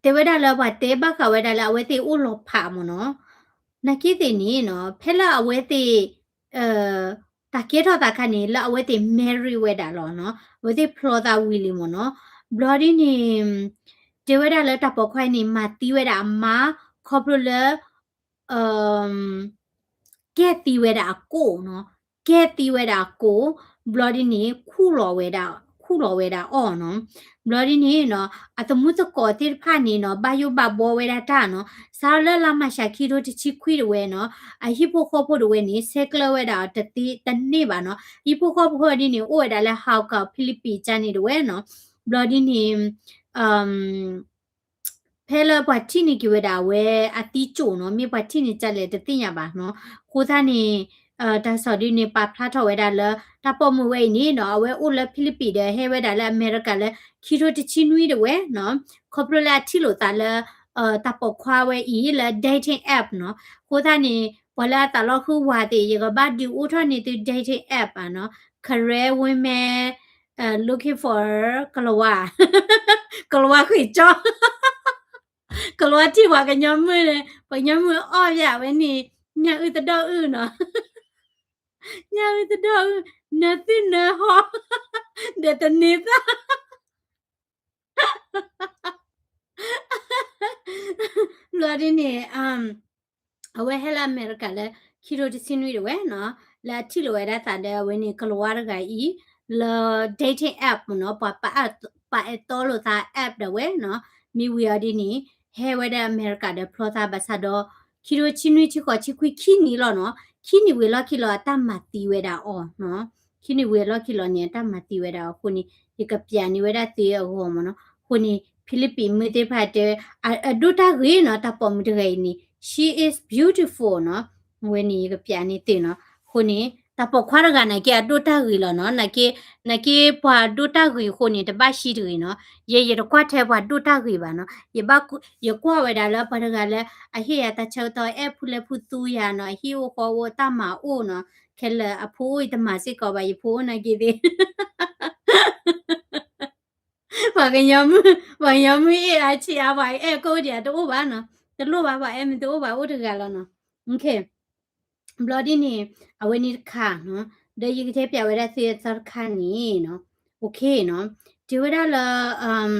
တဲဝဲဒၣ်လၢပှၤတဲဘၣ်ဃးဝဲဒၣ်လၢအဝဲသ့ၣ်အိၣ်လီၤဖးမ့ၢ်နီၤ, နာ်က့သ့ၣ်န့ၣ်နီၤ ဖဲလၢအဝဲသ့ၣ် တၢ်ကဲထီၣ်သးခါန့ၣ် လၢအဝဲသ့ၣ် marry ဝဲဒၣ်လီၤနီၤ, အဝဲသ့ၣ်ဖျီသးဝံၤလံမ့ၢ်နီၤ, ဘျီဒ်န့ၣ် တဲဝဲဒၣ်လၢတၢ်ပိာ်ခွါအံၤန့ၣ် မၤသံဝဲဒၣ်အမါ ခီဖျိလၢ ကဲသံဝဲဒၣ်အကိၣ်နီၤ, ကဲသံဝဲဒၣ်အကိၣ်, ဘျီဒ်န့ၣ် ခူၣ်လီၤဝဲဒၣ်, ခူၣ်လီၤဝဲဒၣ်အီၣ်နီၤ, ဘျီဒ်န့ၣ်နီၤ အသမူသကိးသ့ၣ်တဖၣ်န့ၣ်နီၤ ဘၣ်ယိၣ်ဘၣ်ဘှီဝဲဒၣ်တၢ်နီၤ, စးထီၣ်လၢလါမၢ်ၡးခံထိတဆံခွံတဝဲနီၤ, အဟံၣ်ဖိဃီဖိတဝဲန့ၣ် ဆဲးကျၢဝဲဒၣ်အီၤတသ့ တန့ၢ်ဘၣ်နီၤ, ဟံၣ်ဖိဃီဖိဒ်န့ၣ် အိၣ်ဝဲဒၣ်လၢ Hong Kong ဖိလံးပံၤကၠါန့ၣ်တဝဲနီၤ, ဘျီဒ်န့ၣ် ဖဲလၢပှၤထံၣ်န့ၢ်က့ၤဝဲဒၣ်အဝဲအသံကၠိၣ်နီၤ, မ့ၢ်ပှၤထံၣ်န့ၢ်ကလဲၣ်တသ့ၣ်ညါဘၣ်နီၤ, အဃိသတးန့ၣ် တၢ်ကစီၣ်ဒ်န့ၣ် ပာ်ဖျါထီၣ်ဝဲဒၣ်လၢ တၢ်ပိာ်မုၣ်ဝဲအံၤန့ၣ်နီၤ အဝဲအိၣ်လၢဖိလံးပံၤဒီးဟဲဝဲဒၣ်လၢအမဲရကၤလၢ ခံထိတဆံနွံတဝဲနီၤ, ခီဖျိလၢအထံၣ်လိာ်သးလၢ တၢ်ပိာ်ခွါဝဲအံၤလၢ dating app နီၤ, အဃိသတးန့ၣ် ပှၤလၢအသးလီၤဃုဝါသ့ၣ် ယကဘၣ်ဒုးအိၣ်ထီၣ်န့ၢ်သု dating app ဘၣ်နီၤ, Karen women looking for ကလၤဝါ, ကလၤဝါဃ့ၢ်ကၠီ ကလၤဝါထံၣ်ပှၤကညီမုၣ်န့ၣ် ပှၤကညီမုၣ်အီၣ်ယၤဝဲန့ၣ် ညၣ်အုၣ်တဒီအုၣ်နီၤ, ညၣ်အုၣ်တဒီအုၣ် နသုနဟီ ဒီးတန့ၤသၣ် ဘျီဒ်န့ၣ် အဝဲဟဲလၢအမဲရကၤလၢ ခံထိတဆံနွံတဝဲနီၤ, လၢအထံၣ်လိာ်ဝဲဒၣ်သးဒီးအဝဲန့ၣ် ကလၤဝါတဂၤအံၤ လၢ dating app မ့ၢ်နီၤ, ပှၤပာ်အဲၣ်တီလိာ်သး app ဒီးဝဲနီၤ, မ့ၢ်ဝံၤအီၤဒ်န့ၣ် ဟဲဝဲဒၣ်အမဲရကၤဒီးဖျီသးဘၣ်ဆၣ်ဒီး ခံထိတဆံနွံ ခံဃိး ဆံခွံ ခံနံၣ်လီၤနီၤ, ခံနံၣ်ဝံၤအလီၢ်ခံလီၤ အတၢ်မၤသံဝဲဒၣ်အီၤနီၤ, ခံနံၣ်ဝံၤအလီၢ်ခံလီၤန့ၣ် အတၢ်မၤသံဝဲဒၣ်အီၤအဃိန့ၣ် ယကပျးန့ၢ်ဝဲဒၣ်သုအဂီၢ်မ့ၢ်နီၤ, အဃိန့ၣ် ဖိလံးပံၤမုၣ်သ့ၣ်တဖၣ်တဲ အဒိၣ်တၢ်ဂ့ၤနီၤ, တၢ်ပိာ်မုၣ်တဂၤအံၤန့ၣ် she is beautiful နီၤ, အဝဲန့ၣ်ယကပျးန့ၢ်သုနီၤ, အဃိန့ၣ် တၢ်ပိာ်ခွါတဂၤနာ်က့အဒိၣ်တၢ်ဂ့ၤလီၤနီၤ, နာ်က့ နာ်က့ပှၤဒိၣ်တၢ်ဂ့ၤအဃိန့ၣ် တဘၣ်ဟံးတဂ့ၤနီၤ, ယဲယတကွၢ်ထဲပှၤဒိၣ်တၢ်ဂ့ၤဘၣ်နီၤ, ယဘၣ် ယကွၢ်ဝဲဒၣ်လၢပှၤတဂၤလၢ အဟ့ၣ်ယၤတၢ်ဆၢကတီၢ် အဲၣ်ဖူလဲၢ်ဖူသူယၤနီၤ, အဟံၣ်အိၣ်ဃီအိၣ်တၢ်မၤအိၣ်နီၤ, ခဲလၢာ်အဖိအိၣ်အံၤတမၤစ့ၢ်ကီးဘၣ်, ယဖိအိၣ်နာ်က့သ့ၣ် ပှၤကညီမုၣ် ပှၤကညီမုၣ်အ့ၣ်အါဆံးအါ ပှၤအဲၣ်ကိၣ်ဒံးတအိၣ်ဘၣ်နီၤ, တလိၣ်ဘၣ် ပှၤအဲၣ်မ့ၢ်တအိၣ်ဘၣ် အိၣ်တဂၤလီၤနီၤ, ဘျီဒ်န့ၣ် အဝဲန့ၣ်တခါနီၤ, ဒီးယကတဲပျးဝဲဒၣ်သုအသီတခါန့ၣ်နီၤ, နီၤ, တဲဝဲဒၣ်လၢ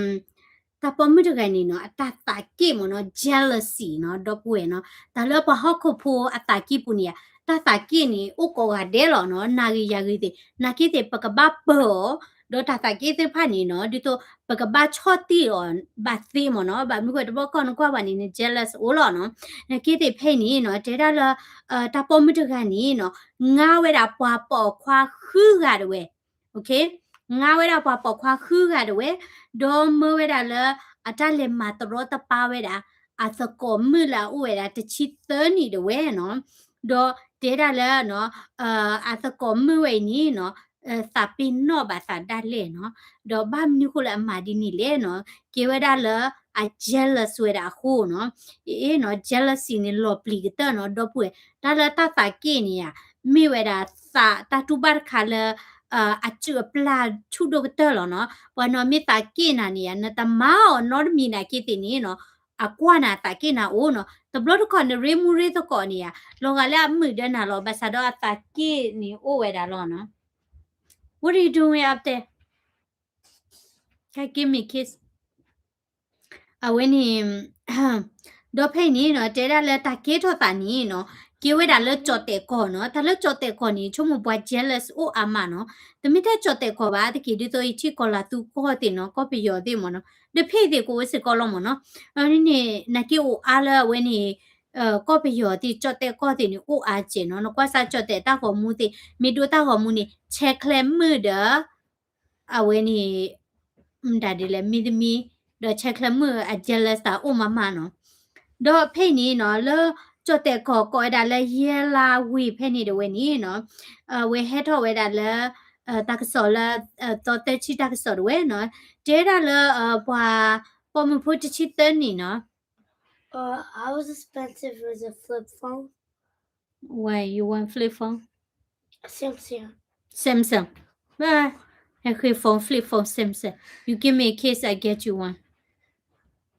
တၢ်ပိာ်မုၣ်တဂၤန့ၣ်နီၤ အတၢ်သးက့ၣ်မ့ၢ်နီၤ jealousy နီၤ ဒီပုၢ်ဝဲၢ်နီၤ, တၢ်လၢပှၤဟီၣ်ခိၣ်ဖိအသးက့ၣ်ပူၤန့ၣ်ဧါ, တၢ်သးက့ၣ်န့ၣ် အိၣ်ကိးဂၤဒဲးလီၤနီၤ, နၤဂ့ၤယၤဂ့ၤသ့ၣ် နာ်က့သ့ၣ် ပကဘၣ်ပၢအီၤ, ဒီးတၢ်သးက့ၣ်သ့ၣ်တဖၣ်န့ၣ်နီၤ ဒ်သိးပကဘၣ်ဆီၣ်တံၢ်အီၤဘၣ်သ့မ့ၢ်နီၤ, ဘၣ်မနုၤဃိတဘျီကီၢ်နကွၢ်ဘၣ်န့ၣ် န jealous အိၣ်လီၤနီၤ, နာ်က့သ့ၣ်ဖဲအံၤန့ၣ်နီၤ တဲဒၣ်လၢ တၢ်ပိာ်မုၣ်တဂၤန့ၣ်နီၤ ငါဝဲဒၣ်ပှၤပိာ်ခွါဃုဂၤတဝဲ ငါဝဲဒၣ်ပှၤပိာ်ခွါဃုဂၤတဝဲ, ဒီးမၢဝဲဒၣ်လၢ အတၢ်လဲၤမၤတရီတပါဝဲဒၣ် အသကိးမုၣ်လၢအအိၣ်ဝဲဒၣ်တဆံသၢနံၣ်တဝဲနီၤ, ဒီးတဲဒၣ်လၢ အသကိးမုၣ်ဝဲအံၤန့ၣ်နီၤ သးပ့ၤနီၣ်ဘၣ်သးဒၣ်လဲာ်နီၤ, ဒီးဘၣ်မနုၤဃိလၢအမၤဒ်န့ၣ်လဲၣ်နီၤ, ကဲဝဲဒၣ်လၢအ jealous ဝဲဒၣ်အဃိနီၤ, အ့နီၤ jealousy န့ၣ် လီၤပျံၤကတၢၢ်နီၤ ဒီပုၢ်ဝဲၢ်, တၢ်လၢတၢ်သးက့ၣ်န့ၣ်ဧါ မ့ၢ်ဝဲဒၣ်သးတၢ်တူၢ်ဘၣ်တခါလၢ အစုၣ်အပျၢ်ဆူၣ်ဒိၣ်ကတၢၢ်လီၤနီၤ, ပှၤနီၤမ့ၢ်သးက့ၣ်နၤန့ၣ်ဧါ နတမၤအီၤနီတမံၤနာ်က့သ့ၣ်န့ၣ်နီၤ, အကွၢ်နၤသးက့ၣ်နၤအိၣ်နီၤ, တဘျီတခီၣ်နရ့မူရ့သကိးန့ၣ်ဧါ လီၤဂာ်လၢအမုာ်ဒီးနၤလီၤ ဘၣ်ဆၣ်ဒီးအသးက့ၣ်န့ၣ်အိၣ်ဝဲဒၣ်လီၤနီၤ, What are you doing up there? Come give me kiss. အဝဲန့ၣ် ဒီးဖဲအံၤန့ၣ်နီၤ တဲဒၣ်လၢတၢ်ကဲထီၣ်သးန့ၣ်နီၤ ကဲဝဲဒၣ်လၢကၠီၣ်တဲာ်ကီၢ်နီၤ, တၢ်လၢကၠီၣ်တဲာ်ကီၢ်န့ၣ် ဆိကမိၣ်ပှၤ jealous အိၣ်အါမးနီၤ, တမ့ၢ်ထဲကၠီၣ်တဲာ်ကီၢ်ဘၣ် တက့ၢ်ဒ်သိးယထံၣ်ကီၢ်လၤသူကီၢ်သ့ၣ်နီၤ ကီၢ်ပယီၤသ့ၣ်မ့ၢ်နီၤ, ဒီးဖဲအံၤသ့ၣ်ကအိၣ်စ့ၢ်ကီးလီၤမ့ၢ်နီၤ, အဝဲန့ၣ် နာ်က့အိၣ်အါလၢအဝဲန့ၣ် ကီၢ်ပယီၤသ့ၣ် ကၠီၣ်တဲၣ်ကီၢ်သ့ၣ်န့ၣ် အိၣ်အါစဲးနီၤ. နကွၢ်စၢ်ကၠီၣ်တဲၣ်တၢ်ဂီၤမူသ့ၣ် မ့ၢ်ဒိတၢ်ဂီၤမူန့ၣ် ဆဲးချဲမုၣ်ဒီး အဝဲန့ၣ် မတၤဒ်လဲၣ် မ့တမ့ၢ် ဒီးဆဲးချဲမုၣ်အ jealous တၢ်အိၣ်မးမးနီၤ. ဒီးဖဲအံၤန့ၣ်နီၤ လၢကၠီၣ်တဲၣ်ကီၢ်ကိးဝဲဒၣ်လၢ ယဲလါဝ့ၢ်ဖဲန့ၣ်တဝဲန့ၣ်နီၤ အဝဲဟဲထီၣ်ဝဲဒၣ်လၢ တၢ်ကစီၣ်လၢ သီသၢဆံတၢ်ကစီၣ်တဝဲနီၤ တဲဝဲဒၣ်လၢ ပှၤပိာ်မုၣ်ဖိတဆံသၢနံၣ်နီၤ How expensive is a flip phone? Why you want flip phone? Samsung. Samsung. Ah, okay, phone, flip phone, Samsung. You give me a case, I get you one.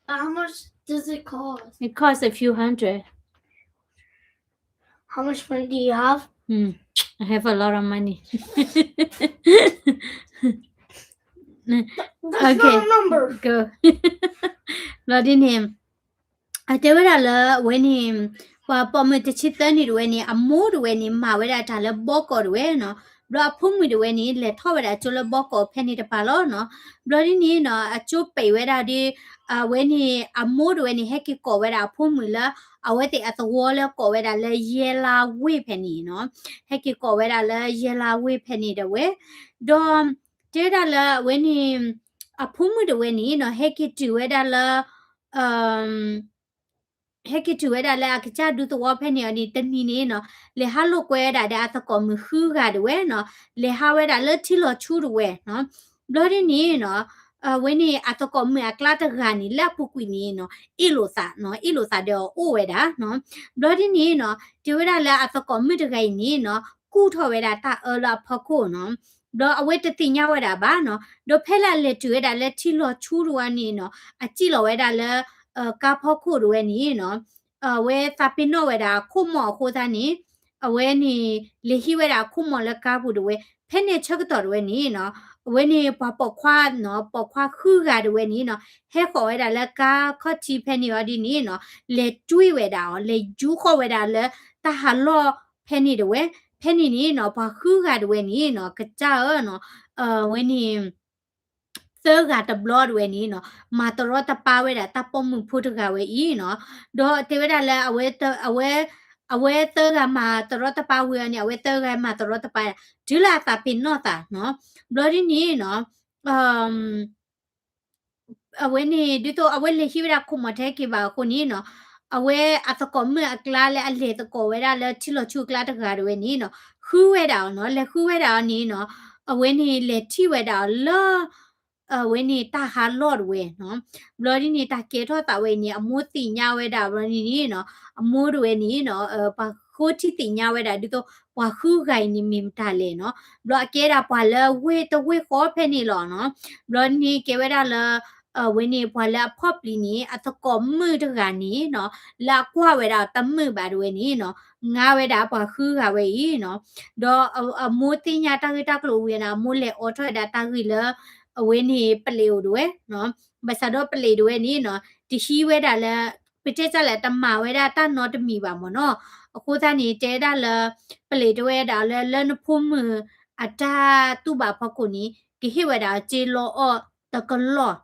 But how much does it cost? It costs a few hundred. How much money do you have? Hmm, I have a lot of money. That's not a number. Go. ဘျီဒ်န့ၣ် အတဲဝဲဒၣ်လၢအဝဲန့ၣ် ပှၤပိာ်မုၣ်တဆံသၢနံၣ်တဝဲန့ၣ် အမိၢ်တဝဲန့ၣ် မၤဝဲဒၣ်တၢ်လၢဘီကီၢ်တဝဲနီၤ. ဘျီအဖိမုၣ်တဝဲန့ၣ် လဲၤထီၣ်ဝဲဒၣ်ကၠိလၢဘီကီၢ်ဖဲန့ၣ်တပၤလီၤနီၤ. ဘျီဒ်န့ၣ်နီၤ အကၠိပဲာ်ဝဲဒၣ်ဒီး အဝဲန့ၣ် အမိၢ်တဝဲန့ၣ် ဟဲက့ၤကိးဝဲဒၣ်အဖိမုၣ်လၢ အဝဲသ့ၣ်အသဝီလၢကိးဝဲဒၣ်လၢယဲလါဝ့ၢ်ဖဲန့ၣ်နီၤ. ဟဲက့ၤကိးဝဲဒၣ်လၢယဲလါဝ့ၢ်ဖဲန့ၣ်တဝဲ ဒီး တဲဝဲဒၣ်လၢအဝဲန့ၣ် အဖိမုၣ်တဝဲန့ၣ်နီၤ ဟဲက့ၤတုၤဝဲဒၣ်လၢ ဟဲက့ၤတုၤဝဲဒၣ်လၢအကစၢ်ဒူသဝီဖဲန့ၣ်အီၤန့ၣ် တနံၤန့ၣ်နီၤ လဲၤဟးလိာ်ကွဲဝဲဒၣ်ဒီးအသကိးမုၣ်ဃုဂၤတဝဲနီၤ လဲၤဟးဝဲဒၣ်လၢထံလီၤဆူတဝဲနီၤ. ဘျီဒ်န့ၣ်နီၤ အဝဲန့ၣ်အသကိးမုၣ်အကျါတဂၤန့ၣ် လၢအပူၤကွံာ်န့ၣ်နီၤ အ့ၣ်လိာ်သးနီၤ အ့ၣ်လိာ်သးဒီးအအိၣ်ဝဲဒၣ်နီၤ. ဘျီဒ်န့ၣ်နီၤ တဲဝဲဒၣ်လၢအသကိးမုၣ်တဂၤအံၤန့ၣ်နီၤ ကူၣ်ထီၣ်ဝဲဒၣ်တၢ်အၢလၢအဖီခိၣ်နီၤ. ဘျီအဝဲတသ့ၣ်ညါဝဲဒၣ်ဘၣ်နီၤ ဒီးဖဲလၢအလဲၤတုၤဝဲဒၣ်လၢထံလီၤဆူတဝဲန့ၣ်နီၤ အစံၣ်လီၤဝဲဒၣ်လၢ ကါဖီခိၣ်တဝဲန့ၣ်နီၤ အဝဲသးပ့ၤနီၣ်ဝဲဒၣ်အခိၣ်မီၢ်အဃိသတးန့ၣ် အဝဲန့ၣ် လဲၤဟံးဝဲဒၣ်အခိၣ်မီၢ်လၢကါပူၤတဝဲ ဖဲန့ၣ်ဆၢကတီၢ်တဝဲန့ၣ်နီၤ အဝဲန့ၣ်ပှၤပိာ်ခွါနီၤ ပိာ်ခွါဃုဂၤတဝဲန့ၣ်နီၤ ဟဲဃီၤဝဲဒၣ်လၢကါခီၣ်ထံးဖဲန့ၣ်အီၤဒ်န့ၣ်နီၤ လဲၤတွံၢ်ဝဲဒၣ်အီၤ လဲၤယူဃီၤဝဲဒၣ်လၢတၢ်ဟးလီၢ်ဖဲန့ၣ်တဝဲ ဖဲန့ၣ်န့ၣ်နီၤ ပှၤဃုဂၤတဝဲန့ၣ်နီၤ ကစၢ်ဧၢနီၤ အဝဲန့ၣ် သၢဂၤတဘျီတဝဲန့ၣ်နီၤ မၤတရီတပါဝဲဒၣ်တၢ်ပိာ်မုၣ်ဖိတဂၤဝဲအံၤနီၤ ဒီးတဲဝဲဒၣ်လၢ အဝဲ အဝဲသၢဂၤမၤတရီတပါဝံၤအီၤန့ၣ် အဝဲသၢဂၤမၤတရီတပါဒၣ် တုၤလၢအသးပ့ၤနီၣ်သးနီၤ ဘျီဒ်န့ၣ်နီၤ အဝဲန့ၣ် ဒ်သိးအဝဲလဲၤဟံးဝဲဒၣ်ခိၣ်မီၢ်ထဲက့ၤဘၣ်အဃိန့ၣ်နီၤ အဝဲအသကိးမုၣ်အကျါလၢအလဲၤသကိးဝဲဒၣ်လၢထံလီၤဆူအကျါတဂၤတဝဲန့ၣ်နီၤ ဃုဝဲဒၣ်အီၤနီၤ လဲၤဃုဝဲဒၣ်အီၤန့ၣ်နီၤ အဝဲန့ၣ်လဲၤထံၣ်ဝဲဒၣ်အီၤလၢ အဝဲန့ၣ်တၢ်ဟးလီၢ်တဝဲနီၤ ဘျီဒ်န့ၣ် တၢ်ကဲထီၣ်သးဝဲအံၤန့ၣ် အမိၢ်သ့ၣ်ညါဝဲဒၣ်ဘျီဒ်န့ၣ်နီၤ အမိၢ်တဝဲန့ၣ်နီၤ ပှၤဃိထံသ့ၣ်ညါဝဲဒၣ် ဒ်သိးပှၤဃုဂၤအံၤန့ၣ်မ့ၢ်မတၤလဲၣ်နီၤ ဘျီအကဲဒၣ်ပှၤလၢဝ့ၢ်တဝ့ၢ်ဃီဖဲန့ၣ်လီၤနီၤ ဘျီဒ်န့ၣ်ကဲဝဲဒၣ်လၢ အဝဲန့ၣ်ပှၤလၢအဖီၣ်ပျံၤန့ၣ် အသကိးမုၣ်တဂၤန့ၣ်နီၤ လၢအကွၢ်ဝဲဒၣ်တမုာ်ဘၣ်တဝဲန့ၣ်နီၤ ငါဝဲဒၣ်ပှၤဃုဂၤဝဲအံၤနီၤ ဒီးအမိၢ်သ့ၣ်ညါတၢ်ဂ့ၢ်တၢ်ကျိၤဝံၤန့ၣ် အမိၢ်လဲၤအိးထီၣ်ဝဲဒၣ်တၢ်ဂ့ၢ်လၢ အဝဲန့ၣ်ပလံးအိၣ်တဝဲနီၤ ဘၣ်ဆၣ်ဒီးပလံးတဝဲန့ၣ်နီၤ တဟံးဝဲဒၣ်လၢ ပတဲတၢ်လဲၣ် တမၤဝဲဒၣ်တၢ်နီတမံၤဘၣ်မ့ၢ်နီၤ အဃိသတးန့ၣ် တဲဝဲဒၣ်လၢ ပလံးတဝဲဒၣ်လၢ လၢနဖိမုၣ်အတၢ်တူၢ်ဘၣ်ဖီခိၣ်န့ၣ် ကဟ့ၣ်ဝဲဒၣ်စ့လီအီၣ်တကလီၢ်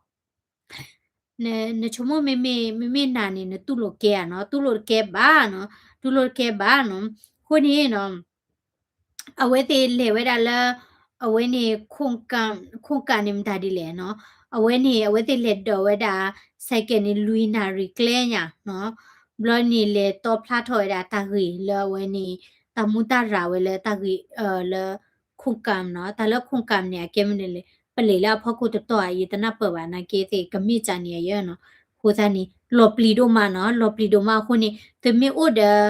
နဆိကမိၣ်မ့မ့ၢ် မ့မ့ၢ်နၤန့ၣ် နတူၢ်လိာ်ကဲဧါနီၤ တူၢ်လိာ်တကဲဘၣ်နီၤ တူၢ်လိာ်တကဲဘၣ်နီၤ အဃိန့ၣ်နီၤ အဝဲသ့ၣ်လဲၤဝဲဒၣ်လၢ အဝဲန့ၣ် ခိၣ်ကၣ်န့ၣ်မတၤဒ်လဲၣ်နီၤ အဝဲန့ၣ် အဝဲသ့ၣ်လဲၤဒိးဝဲဒၣ် ဆိုင်ကယ်န့ၣ် လွံၢ်နၣ်ရံၣ်ကျဲညါနီၤ ဘျီန့ၣ်လဲၤတီဖျါထီၣ်ဝဲဒၣ်တၢ်ဂ့ၢ်လၢအဝဲန့ၣ် တၢ်မူတၢ်ရၢ်ဝဲလၢတၢ်ဂ့ၢ် လၢ ခိၣ်ကၣ်နီၤ တၢ်လၢခိၣ်ကၣ်န့ၣ် အကဲမနုၤလဲၣ် ပလံးလၢအဖီခိၣ်တတီၤဧါ ယတနၢ်ပၢၢ်ဘၣ် နာ်က့သ့ၣ် ကမ့ၢ်ကၢ်န့ၣ်အယၢနီၤ အဃိသတးန့ၣ် လီၤပျံၤဒိၣ်မးနီၤ လီၤပျံၤဒိၣ်မးအဃိန့ၣ် သုမ့ၢ်အိၣ်ဒီး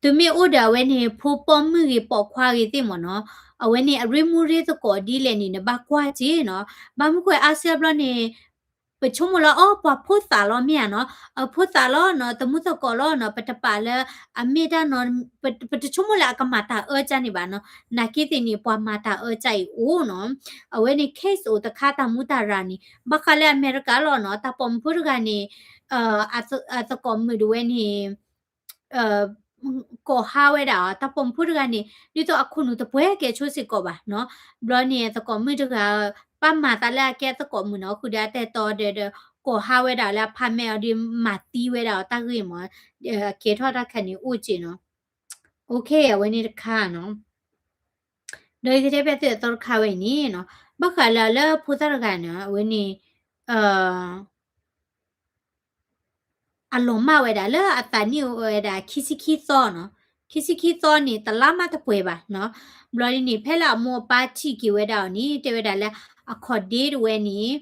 သုမ့ၢ်အိၣ်ဒီးအဝဲန့ၣ် ဖိပိာ်မုၣ်ဂ့ၤပိာ်ခွါဂ့ၤသ့ၣ်မ့ၢ်နီၤ အဝဲန့ၣ် အရ့မူရ့သကိးဒ်လဲၣ်န့ၣ် နဘၣ်ကွၢ်က့ၤနီၤ ဘၣ်မနုၤဃိအါစုအါဘျီန့ၣ် ပဆိကမိၣ်လၢအီၤ ပှၤဖိသၣ်လီၤမ့ၢ်ဧါနီၤ အဖိသၣ်လီၤနီၤ သမူသကိးလီၤနီၤ ပတပာ်လၢ အမ့ၢ်တၢ်နီၤ ပတဆိကမိၣ်လၢအကမၤတၢ်အၢကၢ်န့ၣ်ဘၣ်နီၤ နာ်က့သ့ၣ်န့ၣ် ပှၤမၤတၢ်အၢကၢ်အံၤအိၣ်နီၤ အဝဲန့ၣ် case အိၣ်တခါတၢ်မူတၢ်ရၢ်န့ၣ် ဘၣ်ဃးလၢအမဲရကၤလီၤနီၤ တၢ်ပိာ်မုၣ်ဖိတဂၤန့ၣ် အသကိးမုၣ်တဝဲန့ၣ် ကိးဟါဝဲဒၣ်အီၤ တၢ်ပိာ်မုၣ်ဖိတဂၤန့ၣ် ဒ်သိးအခိၣ်နူာ်တပှဲၤကဲဆိစ့ၢ်ကီးဘၣ်နီၤ ဘျီန့ၣ် အသကိးမုၣ်တဂၤ ပၢ်မၤသးလၢအကဲအသကိးမုၣ်နီၤ ဃုာ်ဒီးအတဲတီဒီးဒီး ပိာ်ဟါဝဲဒၣ်လၢအဖါမဲအီၤဒီး မၤသံဝဲဒၣ်အီၤတၢ်ဂ့ၢ်မး, ကဲထီၣ်တၢ်ခါန့ၣ်အိၣ်က့နီၤ. အဝဲန့ၣ်တခါနီၤ. ဒီးယကတဲဘၣ်သုအသီတခါဝဲအံၤန့ၣ်နီၤ, ဘၣ်ဃးလၢလၢဖိသၣ်တဂၤန့ၣ် အဝဲန့ၣ် အလီၤမၢ်ဝဲဒၣ်လၢအသးနံၣ်အိၣ်ဝဲဒၣ်ခံဆံခံသီနီၤ, ခံဆံခံသီန့ၣ် တလါမးတပှဲၤဘၣ်နီၤ. ဘျီဒ်န့ၣ် ဖဲလၢအမိၢ်အပၢ်ထံၣ်က့ၤဝဲဒၣ်အီၤန့ၣ် တဲဝဲဒၣ်လၢ အခီၣ်ဒ့တဝဲန့ၣ်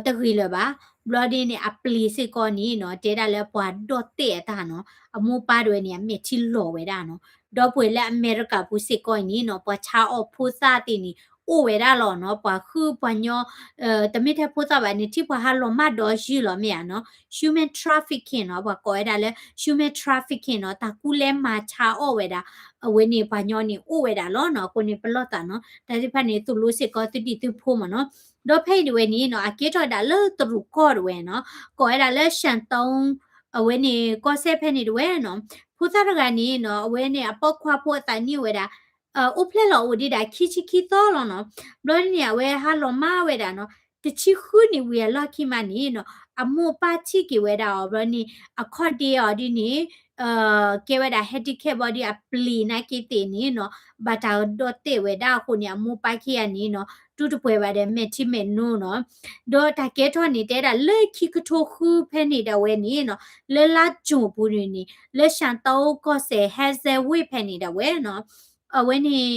တဂ့ၤလၢၤဘၣ်. ဘျီဒ်န့ၣ် အပျ့ၤစ့ၢ်ကီးန့ၣ်နီၤ တဲဒၣ်လၢပှၤဒီၣ်တဲာ်အတၢ်နီၤ, အမိၢ်ပၢ်တဝဲန့ၣ် အမဲာ်ထံလီၤဝဲဒၣ်နီၤ. ဒီပုၢ်ဝဲၢ်လၢအမဲရကၤပူၤစ့ၢ်ကီးအံၤန့ၣ်နီၤ ပှၤဆါအီၣ်ဖိသၣ်သ့ၣ်န့ၣ် အိၣ်ဝဲဒၣ်လီၤနီၤ, ပှၤဟုၣ်ပှၤညီ တမ့ၢ်ထဲဖိသၣ်ဘၣ်န့ၣ် ထံၣ်ပှၤဟးလီၤမၢ်ဒီးယုၢ်လီၤမ့ၢ်ဧါနီၤ, human trafficking နီၤ, ပှၤကိးဝဲဒၣ်လၢ human trafficking နီၤ, တၢ်ကူၣ်လဲမၤဆါအီၣ်ဝဲဒၣ် အဝဲန့ၣ်ပှၤညီန့ၣ်အိၣ်ဝဲဒၣ်လီၤနီၤ. အဃိန့ၣ်ပလီၢ်သးနီၤ တၢ်သ့ၣ်တဖၣ်န့ၣ် သိၣ်လိစ့ၢ်ကီးသုဒံၣ်သုဖိမ့ၢ်နီၤ. ဒီးဖဲအံၤတဝဲန့ၣ်နီၤ အကဲထီၣ်ဒၣ်လၢတရူးကီၢ်တဝဲနီၤ, ကိးဝဲဒၣ်လၢ ရှန်တုန်း အဝဲန့ၣ်ကီၢ်စဲၣ်ဖဲန့ၣ်တဝဲနီၤ, ဖိသၣ်တဂၤန့ၣ်နီၤ အဝဲန့ၣ်အပိာ်ခွါဖိအသးနံၣ်အိၣ်ဝဲဒၣ် အိၣ်ဖျဲၣ်လီၤအိၣ်ဒံးဒၣ်ခံဆံခံသီလီၤနီၤ. ဘျီဒ်န့ၣ် အဝဲဟးလီၤမၢ်ဝဲဒၣ်နီၤ, တဆံဃုနံၣ်ဝံၤအလီၢ်ခံမးန့ၣ်နီၤ အမိၢ်ပၢ်ထံၣ်က့ၤဝဲဒၣ်အီၤ ဘျီန့ၣ် အခီၣ်ဒ့အီၤဒ်န့ၣ် ကဲဝဲဒၣ် handicap ဘၣ်ဒီးအပျ့ၤနာ်က့သ့ၣ်န့ၣ်နီၤ ဘၣ်တၢ်ဒီၣ်တဲာ်ဝဲဒၣ်အဃိန့ၣ် အမိၢ်ပၢ်ခံဂၤန့ၣ်နီၤ တူၢ်တပှဲၤဘၣ်ဒီးမဲာ်ထံမဲာ်နိနီၤ. ဒီးတၢ်ကဲထီၣ်န့ၣ် တဲဒၣ်လၢခံကထိဃုဖဲန့ၣ်ဒၣ်ဝဲန့ၣ်နီၤ လၢလါကၠိၣ်ပူၤန့ၣ်န့ၣ် လၢ ရှန်တုန်း ကီၢ်စဲၣ် ဟဲစဲဝ့ၢ်ဖဲန့ၣ်ဒၣ်ဝဲနီၤ အဝဲန့ၣ်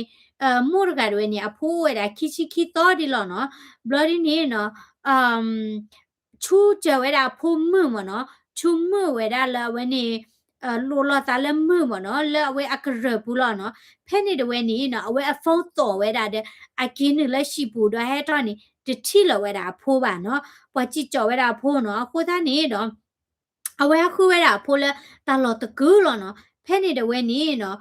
မိၢ်တဂၤတဝဲန့ၣ် အဖိအိၣ်ဝဲဒၣ်ခံဆံခံသီဒ်လီၤနီၤ. ဘျီဒ်န့ၣ်နီၤ ဆူစၢၤဝဲဒၣ်အဖိမုၣ်မ့ၢ်နီၤ, ဆူမုၢ်ဝဲဒၣ်လၢအဝဲန့ၣ် လိၤလိာ်သးလၢမုၢ်မ့ၢ်နီၤ, လၢအဝဲအကရၢၢ်ပူၤလီၤနီၤ. ဖဲန့ၣ်တဝဲန့ၣ်နီၤ အဝဲအ phone သီၣ်ဝဲဒၣ်ဒီး အက့ၤနုာ်လၢဟံၣ်ပူၤဒီးဟဲထီၣ်န့ၣ် တထံၣ်လီၤဝဲဒၣ်အဖိဘၣ်နီၤ. ပှၤစံၣ်ကၠီၣ်ဝဲဒၣ်အဖိနီၤ. အဃိသတးန့ၣ်ဒီး အဝဲဟးဃုဝဲဒၣ်အဖိလၢတၢ်လီၢ်တကုာ်လီၤနီၤ. ဖဲန့ၣ်တဝဲန့ၣ်နီၤ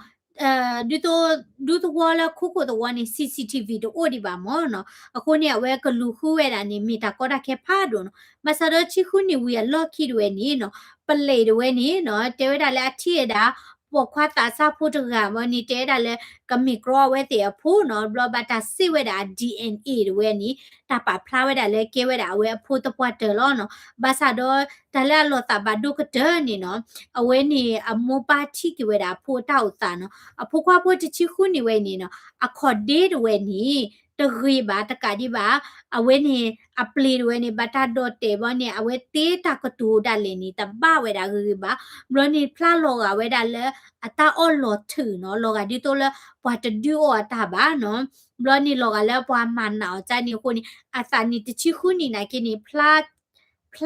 ဒ်သိး ဒူသဝီလၢခိခိၣ်သဝီန့ၣ် CCTV တအိၣ်ဒံးဘၣ်မ့ၢ်နီၤ. အဃိန့ၣ် အဝဲကလူၤဃုဝဲဒၣ်န့ၣ် မ့ၢ်တၢ်ကီတၢ်ခဲဖးဒိၣ်နီၤ. ဘၣ်ဆၣ်ဒီးဆံဃုနံၣ်ဝံၤအလီၢ်ခံတဝဲန့ၣ်နီၤ ပလံးတဝဲန့ၣ်နီၤ တဲဝဲဒၣ်လၢအထံၣ်ဝဲဒၣ် ပိာ်ခွါသးစၢ်ဖိတဂၤဘၣ်န့ၣ် တဲဝဲဒၣ်လၢ ကမ့ၢ်ကြီအဝဲသ့ၣ်အဖိနီၤ. ဘျီဘၣ်တၢ်စ့ၢ်ဝဲဒၣ်အ DNA တဝဲန့ၣ် တၢ်ပာ်ဖျါဝဲဒၣ်လၢကဲဝဲဒၣ်အဝဲအဖိသပှၢ်တၢၢ်လီၤနီၤ. ဘၣ်ဆၣ်ဒီးတၢ်လၢအလီၤသးဘၣ်ဒိၣ်ကတၢၢ်န့ၣ်နီၤ အဝဲန့ၣ်အမိၢ်ပၢ်ထံၣ်က့ၤဝဲဒၣ်အဖိအတၢ်အိၣ်သးနီၤ. အဖိခွါဖိတဆံဃုနံၣ်ဝဲအံၤန့ၣ်နီၤ အခီၣ်ဒ့တဝဲန့ၣ် တဂ့ၤဘၣ်တကးဒံးဘၣ်. အဝဲန့ၣ် အပျ့ၤတဝဲန့ၣ် ဘၣ်တၢ်ဒီၣ်တဲာ်ဘၣ်န့ၣ် အဝဲသ့တၢ်ကတိၤဒၣ်လဲာ်န့ၣ် တဘၣ်ဝဲဒၣ်ဂ့ၤဂ့ၤဘၣ်. ဘျီန့ၣ် ဖျါလီၤဂာ်ဝဲဒၣ်လၢ အတၢ်အီၣ်လီၤထုးနီၤ လီၤဂာ်ဒ်သိးလၢ ပှၤတဒုးအီၣ်အတၢ်ဘၣ်နီၤ. ဘျီန့ၣ် လီၤဂာ်လၢပှၤမၤနးအီၤကၢ်န့ၣ်အဃိန့ၣ် အသးန့ၣ်တဆံဃုနံၣ်နာ်က့န့ၣ် ဖျ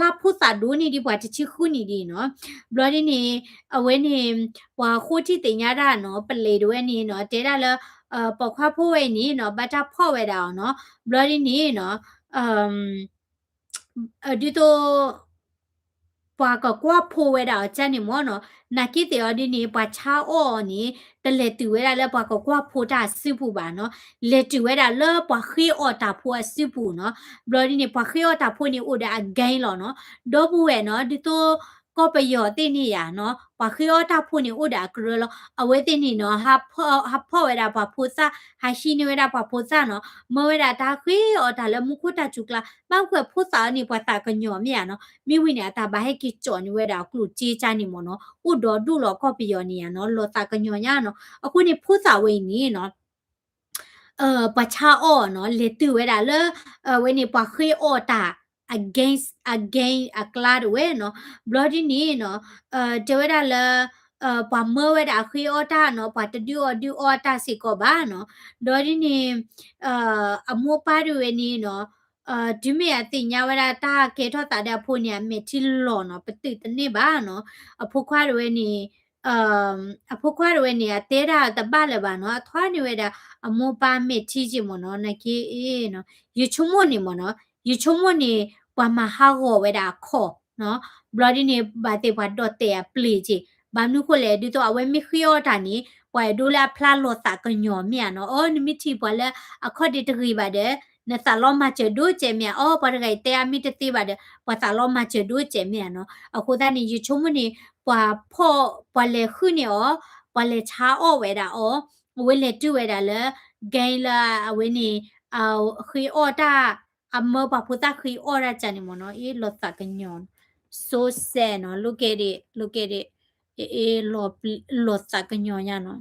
ါဖိသၣ်ဒိၣ်န့ၢ်ဒံးပှၤတဆံဃုနံၣ်ဒ်နီၤ. ဘျီဒ်န့ၣ် အဝဲန့ၣ် ပှၤဃိထံသ့ၣ်ညါတၢ်နီၤ ပလံးတဝဲန့ၣ်နီၤ တဲဒၣ်လၢ ပိာ်ခွါဖိဝဲအံၤန့ၣ်နီၤ ဘၣ်တၢ်ဖီၣ်ဝဲဒၣ်အီၤနီၤ. ဘျီဒ်န့ၣ်နီၤ ဒ်သိး ပှၤကကွၢ်ဖိဝဲဒၣ်အီၤကၢ်န့ၣ်မ့ၢ်နီၤ. နာ်က့သ့ၣ်အီၤဒ်န့ၣ် ပှၤဆါအီၣ်အီၤန့ၣ် တလဲၤတုၤဝဲဒၣ်လၢပှၤကကွၢ်ဖိတၢ်အစုပူၤဘၣ်နီၤ. လဲၤတုၤဝဲဒၣ်လၢပှၤဃ့အီၣ်တၢ်ဖိအစုပူၤနီၤ. ဘျီဒ်န့ၣ် ပှၤဃ့အီၣ်တၢ်ဖိန့ၣ်အိၣ်ဒီးအ gang လီၤနီၤ. ဒီပုၢ်ဝဲၢ်နီၤ ဒ်သိး ကီၢ်ပယီၤသ့ၣ်န့ၣ်ယါနီၤ ပှၤဃ့အီၣ်တၢ်ဖိန့ၣ်အိၣ်ဒီးအကရၢလီၤ. အဝဲသ့ၣ်န့ၣ်နီၤ ဟးဖီၣ်ဝဲဒၣ်ပှၤဖိသၣ် ဟးဟံးန့ၢ်ဝဲဒၣ်ပှၤဖိသၣ်နီၤ မၢဝဲဒၣ်တၢ်ဃ့အီၣ်တၢ်လၢမူခိၣ်တၢ်စူၤကျါ ဘၣ်မနုၤအဃိဖိသၣ်အီၤန့ၣ် ပှၤသးကညီၤမ့ၢ်ဧါနီၤ. မ့ၢ်ဝံၤန့ၣ် အတၢ်ဘၣ်ဟဲက့ၤကၠီၣ်န့ၢ်ဝဲဒၣ်ကျိၣ်စ့ကၢ်န့ၣ်မ့ၢ်နီၤ အိၣ်ဒီဒူၣ်လီၤကီၢ်ပယီၤန့ၣ်ဧါနီၤ လီၤသးကညီၤညါနီၤ. အဃိန့ၣ်ဖိသၣ်ဝဲအံၤန့ၣ်နီၤ ပှၤဆါအီၣ်နီၤ လဲၤတုၤဝဲဒၣ်လၢ အဝဲန့ၣ် ပှၤဃ့အီၣ်တၢ် against against အကျါတဝဲနီၤ. ဘျီဒ်န့ၣ်နီၤ တဲဝဲဒၣ်လၢ ပှၤမၢဝဲဒၣ်အဃ့အီၣ်တၢ်နီၤ ပှၤတဒုးအီၣ်ဒုးအီတၢ်စ့ၢ်ကီးဘၣ်နီၤ. ဒီးဒ်န့ၣ် အမိၢ်ပၢ်တဝဲန့ၣ်နီၤ တုၤမ့ၢ်အသ့ၣ်ညါဝဲဒၣ်တၢ်ကဲထီၣ်သးဒီးအဖိန့ၣ် အမဲာ်ထံလီၤနီၤ ပတုာ်တန့ၢ်ဘၣ်နီၤ. အဖိခွါတဝဲန့ၣ် အဖိခွါတဝဲန့ၣ် အတဲဒၣ်တဘၣ်လၢၤဘၣ်နီၤ အထွါန့ၢ်ဝဲဒၣ် အမိၢ်ပၢ်မဲာ်ထံက့မ့ၢ်နီၤ နာ်က့နီၤ ယဆိကမိၣ်န့ၣ်မ့ၢ်နီၤ ယဆိကမိၣ်န့ၣ် ပှၤမၤဟးဂီၤဝဲဒၣ်အခီၣ်နီၤ ဘျီဒ်န့ၣ် ဘၣ်သ့ၣ်ပှၤဒီၣ်တဲာ်အပျ့ၤက့ ဘၣ်မနုၤဃိလဲၣ် ဒ်သိးအဝဲမ့ၢ်ဃ့အီၣ်တၢ်န့ၣ် ပှၤအဲၣ်ဒိးလၢအဖျါလီၤသးကညီၤမ့ၢ်ဧါနီၤ အီ နမ့ၢ်ထံၣ်ပှၤလၢအခီၣ်ဒ့တဂ့ၤဘၣ်ဒီး နသးလီမၤစၢၤဒိၣ်စဲးမ့ၢ်ဧါ အီ ပှၤတဂၤအံၤတဲအါမ့ၢ်တသ့ဘၣ်ဒီး ပှၤသးလီမၤစၢၤဒိၣ်စဲးမ့ၢ်ဧါနီၤ အဃိသတးန့ၣ် ယဆိကမိၣ်န့ၣ် ပှၤဖီၣ် ပှၤလဲၤဃုန့ၢ်အီၤ ပှၤလဲၤဆါအီၣ်ဝဲဒၣ်အီၤ အဝဲလဲၤတုၤဝဲဒၣ်လၢ gang လၢအဝဲန့ၣ် ဃ့အီၣ်တၢ် အမၢပှၤဖိသၣ်ဃံအီၣ်ဒၣ်ကန့ၣ်မ့ၢ်နီၤ, အ့ လီၤသးကညီၤ, so sad နီၤ, look at it, look at it, အ့ လီၤသးကညီၤညါနီၤ.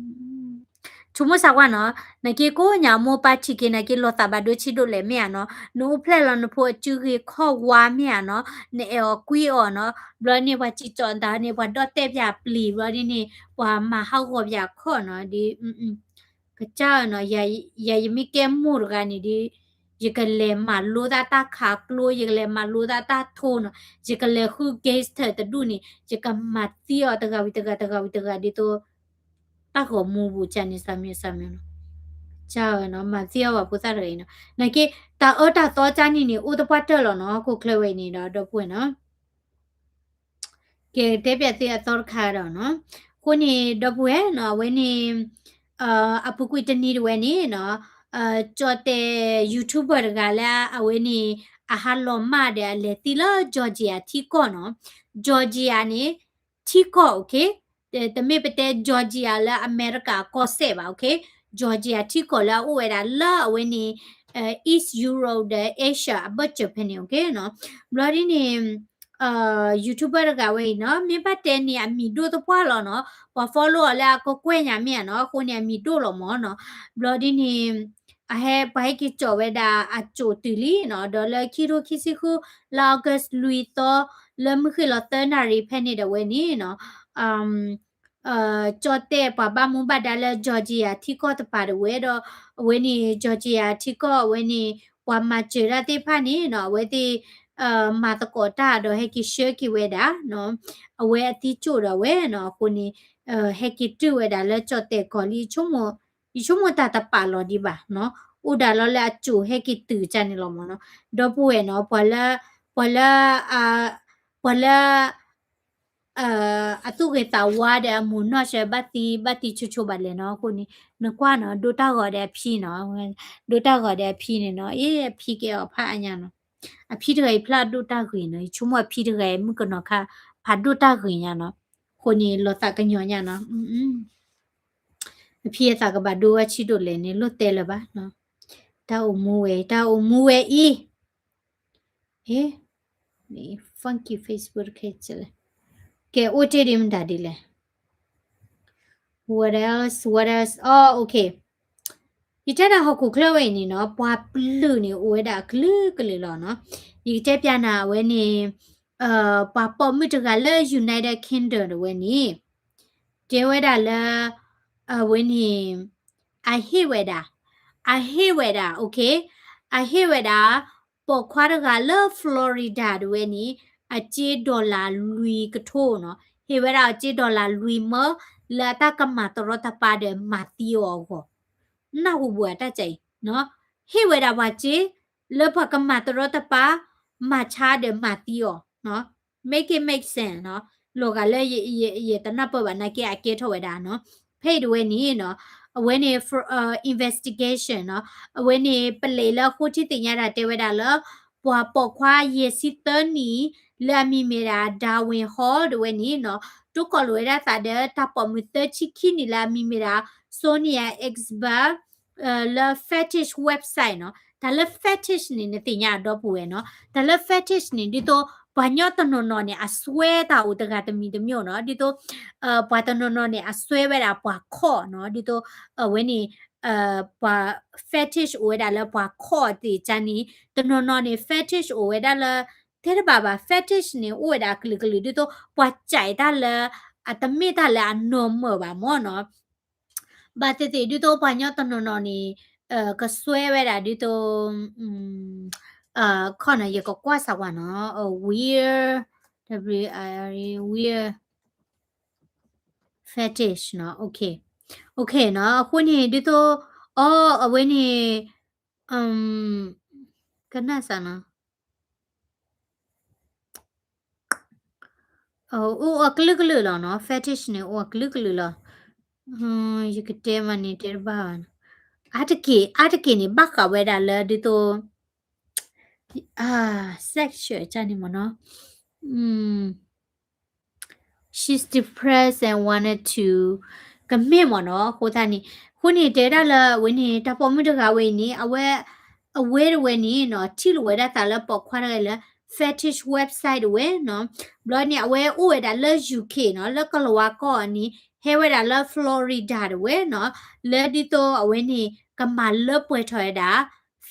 ဆိကမိၣ်စၢ်ကွၢ်နီၤ, နက့ကိးညါအမိၢ်ပၢ်ထံၣ်က့ၤ နက့လီၤသးဘၣ်ဒိဆံးဒိၣ်လဲၣ်မ့ၢ်ဧါနီၤ, နအိၣ်ဖျဲၣ်လီၤနဖိအစုဂ့ၤခီၣ်ဝါမ့ၢ်ဧါနီၤ, နအဲၣ်အီၤကွံအီၤနီၤ, ဘျီန့ၣ် ပှၤစံၣ်ကၠီၣ်တၢ်န့ၣ် ပှၤဒီၣ်တဲာ်ပၠးပျံၤ ဘျီဒ်န့ၣ် ပှၤမၤဟးဂီၤပၠးခီၣ်နီၤ, ဒ် ကစၢ်ဧၢနီၤ, ယၤယမ့ၢ်ကဲမိၢ်တဂၤန့ၣ်ဒ် ယကလဲၤမၤလိသးတၢ်ခးကျိ, ယကလဲၤမၤလိသးတၢ်ထိနီၤ, ယကလဲၤဃု gangster တဒူၣ်န့ၣ် ယကမၤသံအီၤတဂၤဝံၤတဂၤ တဂၤဝံၤတဂၤ ဒ်သိး တၢ်ဂီၤမူပူၤကန့ၣ် စၢ်မံၤစၢ်မံၤနီၤ, ကစၢ်ဧၢနီၤ, မၤသံအီၤပှၤဖိသၣ်တဂၤအံၤနီၤ, နက့ တၢ်အၢတၢ်သီကန့ၣ်န့ၣ် အိၣ်သပှၢ်တၢၢ်လီၤနီၤ, ဟီၣ်ခိၣ်ချၢဝဲအံၤန့ၣ်ဒီး ဒီပုၢ်ဝဲၢ်နီၤ ကဲ တဲပၠးသုအသီတခါဒီးနီၤ, အဃိန့ၣ် ဒီပုၢ်ဝဲၢ်နီၤ, အဝဲန့ၣ် အပူၤကွံာ်တနံၤတဝဲန့ၣ်နီၤ, ကၠီၣ်တဲာ် YouTuber တဂၤလၢအဝဲန့ၣ် အဟးလီၤမၢ်ဒီးအလဲၤသံလၢ Georgia ထံကီၢ်နီၤ, Georgia န့ၣ် ထံကီၢ် okay, တမ့ၢ်ပတဲ Georgia လၢအမဲရကၤ ကီၢ်စဲၣ်ဘၣ်, okay, Georgia ထံကီၢ်လၢအအိၣ်ဝဲဒၣ်လၢအဝဲန့ၣ် East Europe ဒီး Asia အဘၢၣ်စၢၤဖဲန့ၣ် okay နီၤ, ဘျီဒ်န့ၣ် YouTuber တဂၤဝဲအံၤနီၤ, မ့ၢ်ဘၣ်တဲန့ၣ် အမံၤဒိၣ်သပှၢ်လီၤနီၤ, ပှၤ follow အီၤလၢအကကွဲၢ်ညါမ့ၢ်ဧါနီၤ, အဃိန့ၣ် အမံၤဒိၣ်လီၤမ့ၢ်နီၤ, ဘျီဒ်န့ၣ် အဟဲ ပှၤဟဲက့ၤကၠီၣ်ဝဲဒၣ်အကၠိၣ်တုၤလံနီၤ, ဒီးလၢခံထိခံဆံဃု လါ August လွံၢ်သီ လၢမုၢ်ဃ့ၢ်လီၤသၢနၣ်ရံၣ်ဖဲန့ၣ်ဒီးဝဲန့ၣ်နီၤ ကၠီၣ်တဲာ်ပှၤဘၣ်မူဘၣ်ဒါလၢ Georgia ထံကီၢ်တပၤတဝဲဒီး အဝဲန့ၣ် Georgia ထံကီၢ်အဝဲန့ၣ် ပှၤမၤစၢၤတၢ်သ့ၣ်တဖၣ်န့ၣ်နီၤ, အဝဲသ့ၣ် မၤသကိးတၢ်ဒီးဟဲက့ၤဆှၢက့ၤဝဲဒၣ်နီၤ, အဝဲအသံကၠိၣ်ဒီးဝဲနီၤ, အဃိန့ၣ် ဟဲက့ၤတုၤဝဲဒၣ်လၢကၠီၣ်တဲာ်ကီၢ်လံ, ယဆိကမိၣ်တၢ်တပာ်လီၤဒံးဘၣ်နီၤ, အိၣ်ဒၣ်လီၤလၢအကၠိၣ်ဟဲက့ၤတုၤကန့ၣ်လီၤမ့ၢ်နီၤ, ဒီပုၢ်ဝဲၢ်နီၤ, ပှၤလၢ ပှၤလၢ ပှၤလၢ အသူၣ်ဂ့ၤသးဝါဒီးအမိၢ်နီၢ်ဆၢဘၣ်သံ ဘၣ်သံဆိဆိဘၣ်လဲၣ်နီၤ, အဃိန့ၣ် နကွၢ်နီၤ, ဒိၣ်တၢ်ဂီၤဒီးအဖံနီၤ, ဒိၣ်တၢ်ဂီၤဒီးအဖံန့ၣ်နီၤ, အ့ အဖံကဲအီၤဖးအါညါနီၤ, အဖံတဂၤအံၤဖျါဒိၣ်တၢ်ဂ့ၤနီၤ, ယဆိကမိၣ်အဖံတဂၤအံၤ မုၣ်ကနီၤခါ ဖးဒိၣ်တၢ်ဂ့ၤညါနီၤ, အဃိန့ၣ် လီၤသးကညီၤညါနီၤ, အဖံအသးကဘၣ်ဒိဝဲဆံးဒိၣ်လဲၣ်န့ၣ် လိၣ်တဲလၢၤဘၣ်နီၤ, တၢ်အိၣ်မူဝဲ တၢ်အိၣ်မူဝဲအံၤ ဟ့ funky Facebook ခဲကလဲၣ်, ကဲအိၣ်တ့ၢ်ဒ်မတၤဒ်လဲၣ်, what else, what else, oh, okay, ယတဲဒၣ်ဟီၣ်ခိၣ်ချၢဝဲအံၤန့ၣ်နီၤ, ပှၤပျုၢ်န့ၣ် အိၣ်ဝဲဒၣ်အကလုာ်ကလုာ်လီၤနီၤ, ယကတဲပျးနၤအဝဲန့ၣ် ပှၤပိာ်မုၣ်တဂၤလၢ United Kingdom တဝဲန့ၣ် တဲဝဲဒၣ်လၢ အဝဲန့ၣ် အဟ့ၣ်ဝဲဒၣ်, အဟ့ၣ်ဝဲဒၣ် okay, အဟ့ၣ်ဝဲဒၣ် ပိာ်ခွါတဂၤလၢ Florida တဝဲန့ၣ် အစ့ dollar လွံၢ်ကထိနီၤ, ဟ့ၣ်ဝဲဒၣ်အစ့ dollar လွံၢ်မၢ လၢအတၢ်ကမၤတရီတပါဒီးမၤသံအီၤအဂီၢ်, နၢ်ဟူဘၣ်တၢ်ကဲအံၤ, ဟ့ၣ်ဝဲဒၣ်ပှၤစ့ လၢပှၤကမၤတရီတပါ မၤဆါဒီးမၤသံအီၤ make it make sense နီၤ, လီၤဂာ်လၢယတနၢ်ပၢၢ်ဘၣ်နာ်က့ အကဲထီၣ်ဝဲဒၣ်နီၤ, ဖဲအံၤတဝဲန့ၣ်နီၤ, အဝဲန့ၣ် investigation နီၤ, အဝဲန့ၣ် ပလံးလၢအဃိထံသ့ၣ်ညါတၢ်တဲဝဲဒၣ်လၢ ပှၤပိာ်ခွါယဲၢ်ဆံသၢနံၣ် လၢအမံၤမ့ၢ်ဒၣ် Darwin Hall တဝဲန့ၣ်နီၤ, တိကိးလိာ်ဝဲဒၣ်သးဒီးတၢ်ပိာ်မုၣ်သၢဆံခံနံၣ်လၢအမံၤမ့ၢ်ဒၣ် Sonia Xbar လၢ fetish website နီၤ, တၢ်လၢ fetish န့ၣ် နသ့ၣ်ညါအဒီပုၢ်ဝဲၢ်နီၤ, တၢ်လၢ fetish န့ၣ် ဒ်သိးပှၤကညီတနီၤနီၤန့ၣ် အစွဲတၢ်အိၣ်တဂၤတမံၤတမံၤနီၤ, ဒ်သိး ပှၤတနီၤနီၤန့ၣ် အစွဲဝဲဒၣ်ပှၤခီၣ်နီၤ, ဒ်သိး အဝဲန့ၣ် ပှၤ fetish အိၣ်ဝဲဒၣ်လၢပှၤခီၣ်သ့ၣ်ကန့ၣ်, တနီၤနီၤန့ၣ် fetish အိၣ်ဝဲဒၣ်လၢ တဲတဘၣ်ဘၣ် fetish န့ၣ် အိၣ်ဝဲဒၣ်အကလုာ်ကလုာ် ဒ်သိးပှၤစဲးတၢ်လၢ အတမ့ၢ်တၢ်လၢအနီၢ်မၢၢ်ဘၣ်မၢ်နီၤ ဘၣ်သ့ၣ်သ့ၣ် ဒ်သိးပှၤကညီတနီၤနီၤန့ၣ် ကစွဲဝဲဒၣ်ဒ်သိး ခီၣ်နီၤ ယကကွၢ်စၢ်ဝဲနီၤ weird, W I R E, weird fetish နီၤ, okay, okay နီၤ, အဃိန့ၣ် ဒ်သိး အီ အဝဲန့ၣ် ကနၣ်စၢ်နီၤ အိၣ်အကလုာ်ကလုာ်လီၤနီၤ, fetish န့ၣ် အိၣ်အကလုာ်ကလုာ်လီၤ. ယကတဲမးန့ၣ် တဲတဘၣ်ဘၣ်နီၤ. အါတက့ၢ် အါတက့ၢ်န့ၣ် ဘၣ်ဃးဝဲဒၣ်လၢဒ်သိး sexual ကန့ၣ်မ့ၢ်နီၤ. She's depressed and wanted to ကမ့ၢ်မ့ၢ်နီၤ. အဃိသတးန့ၣ် အဃိန့ၣ် တဲဒၣ်လၢအဝဲန့ၣ် တၢ်ပိာ်မုၣ်တဂၤဝဲအံၤန့ၣ် အဝဲ အဝဲတဝဲန့ၣ်နီၤ ထံၣ်လိာ်ဝဲဒၣ်သးလၢပိာ်ခွါတဂၤလၢ fetish website တဝဲနီၤ. ဘျီန့ၣ် အဝဲအိၣ်ဝဲဒၣ်လၢ U K နီၤ, လၢကလၤဝါကီၢ်န့ၣ် ဟဲဝဲဒၣ်လၢ Florida တဝဲနီၤ, လၢဒ်သိးအဝဲန့ၣ် ကမၤလၢပှဲၤထီၣ်ဝဲဒၣ်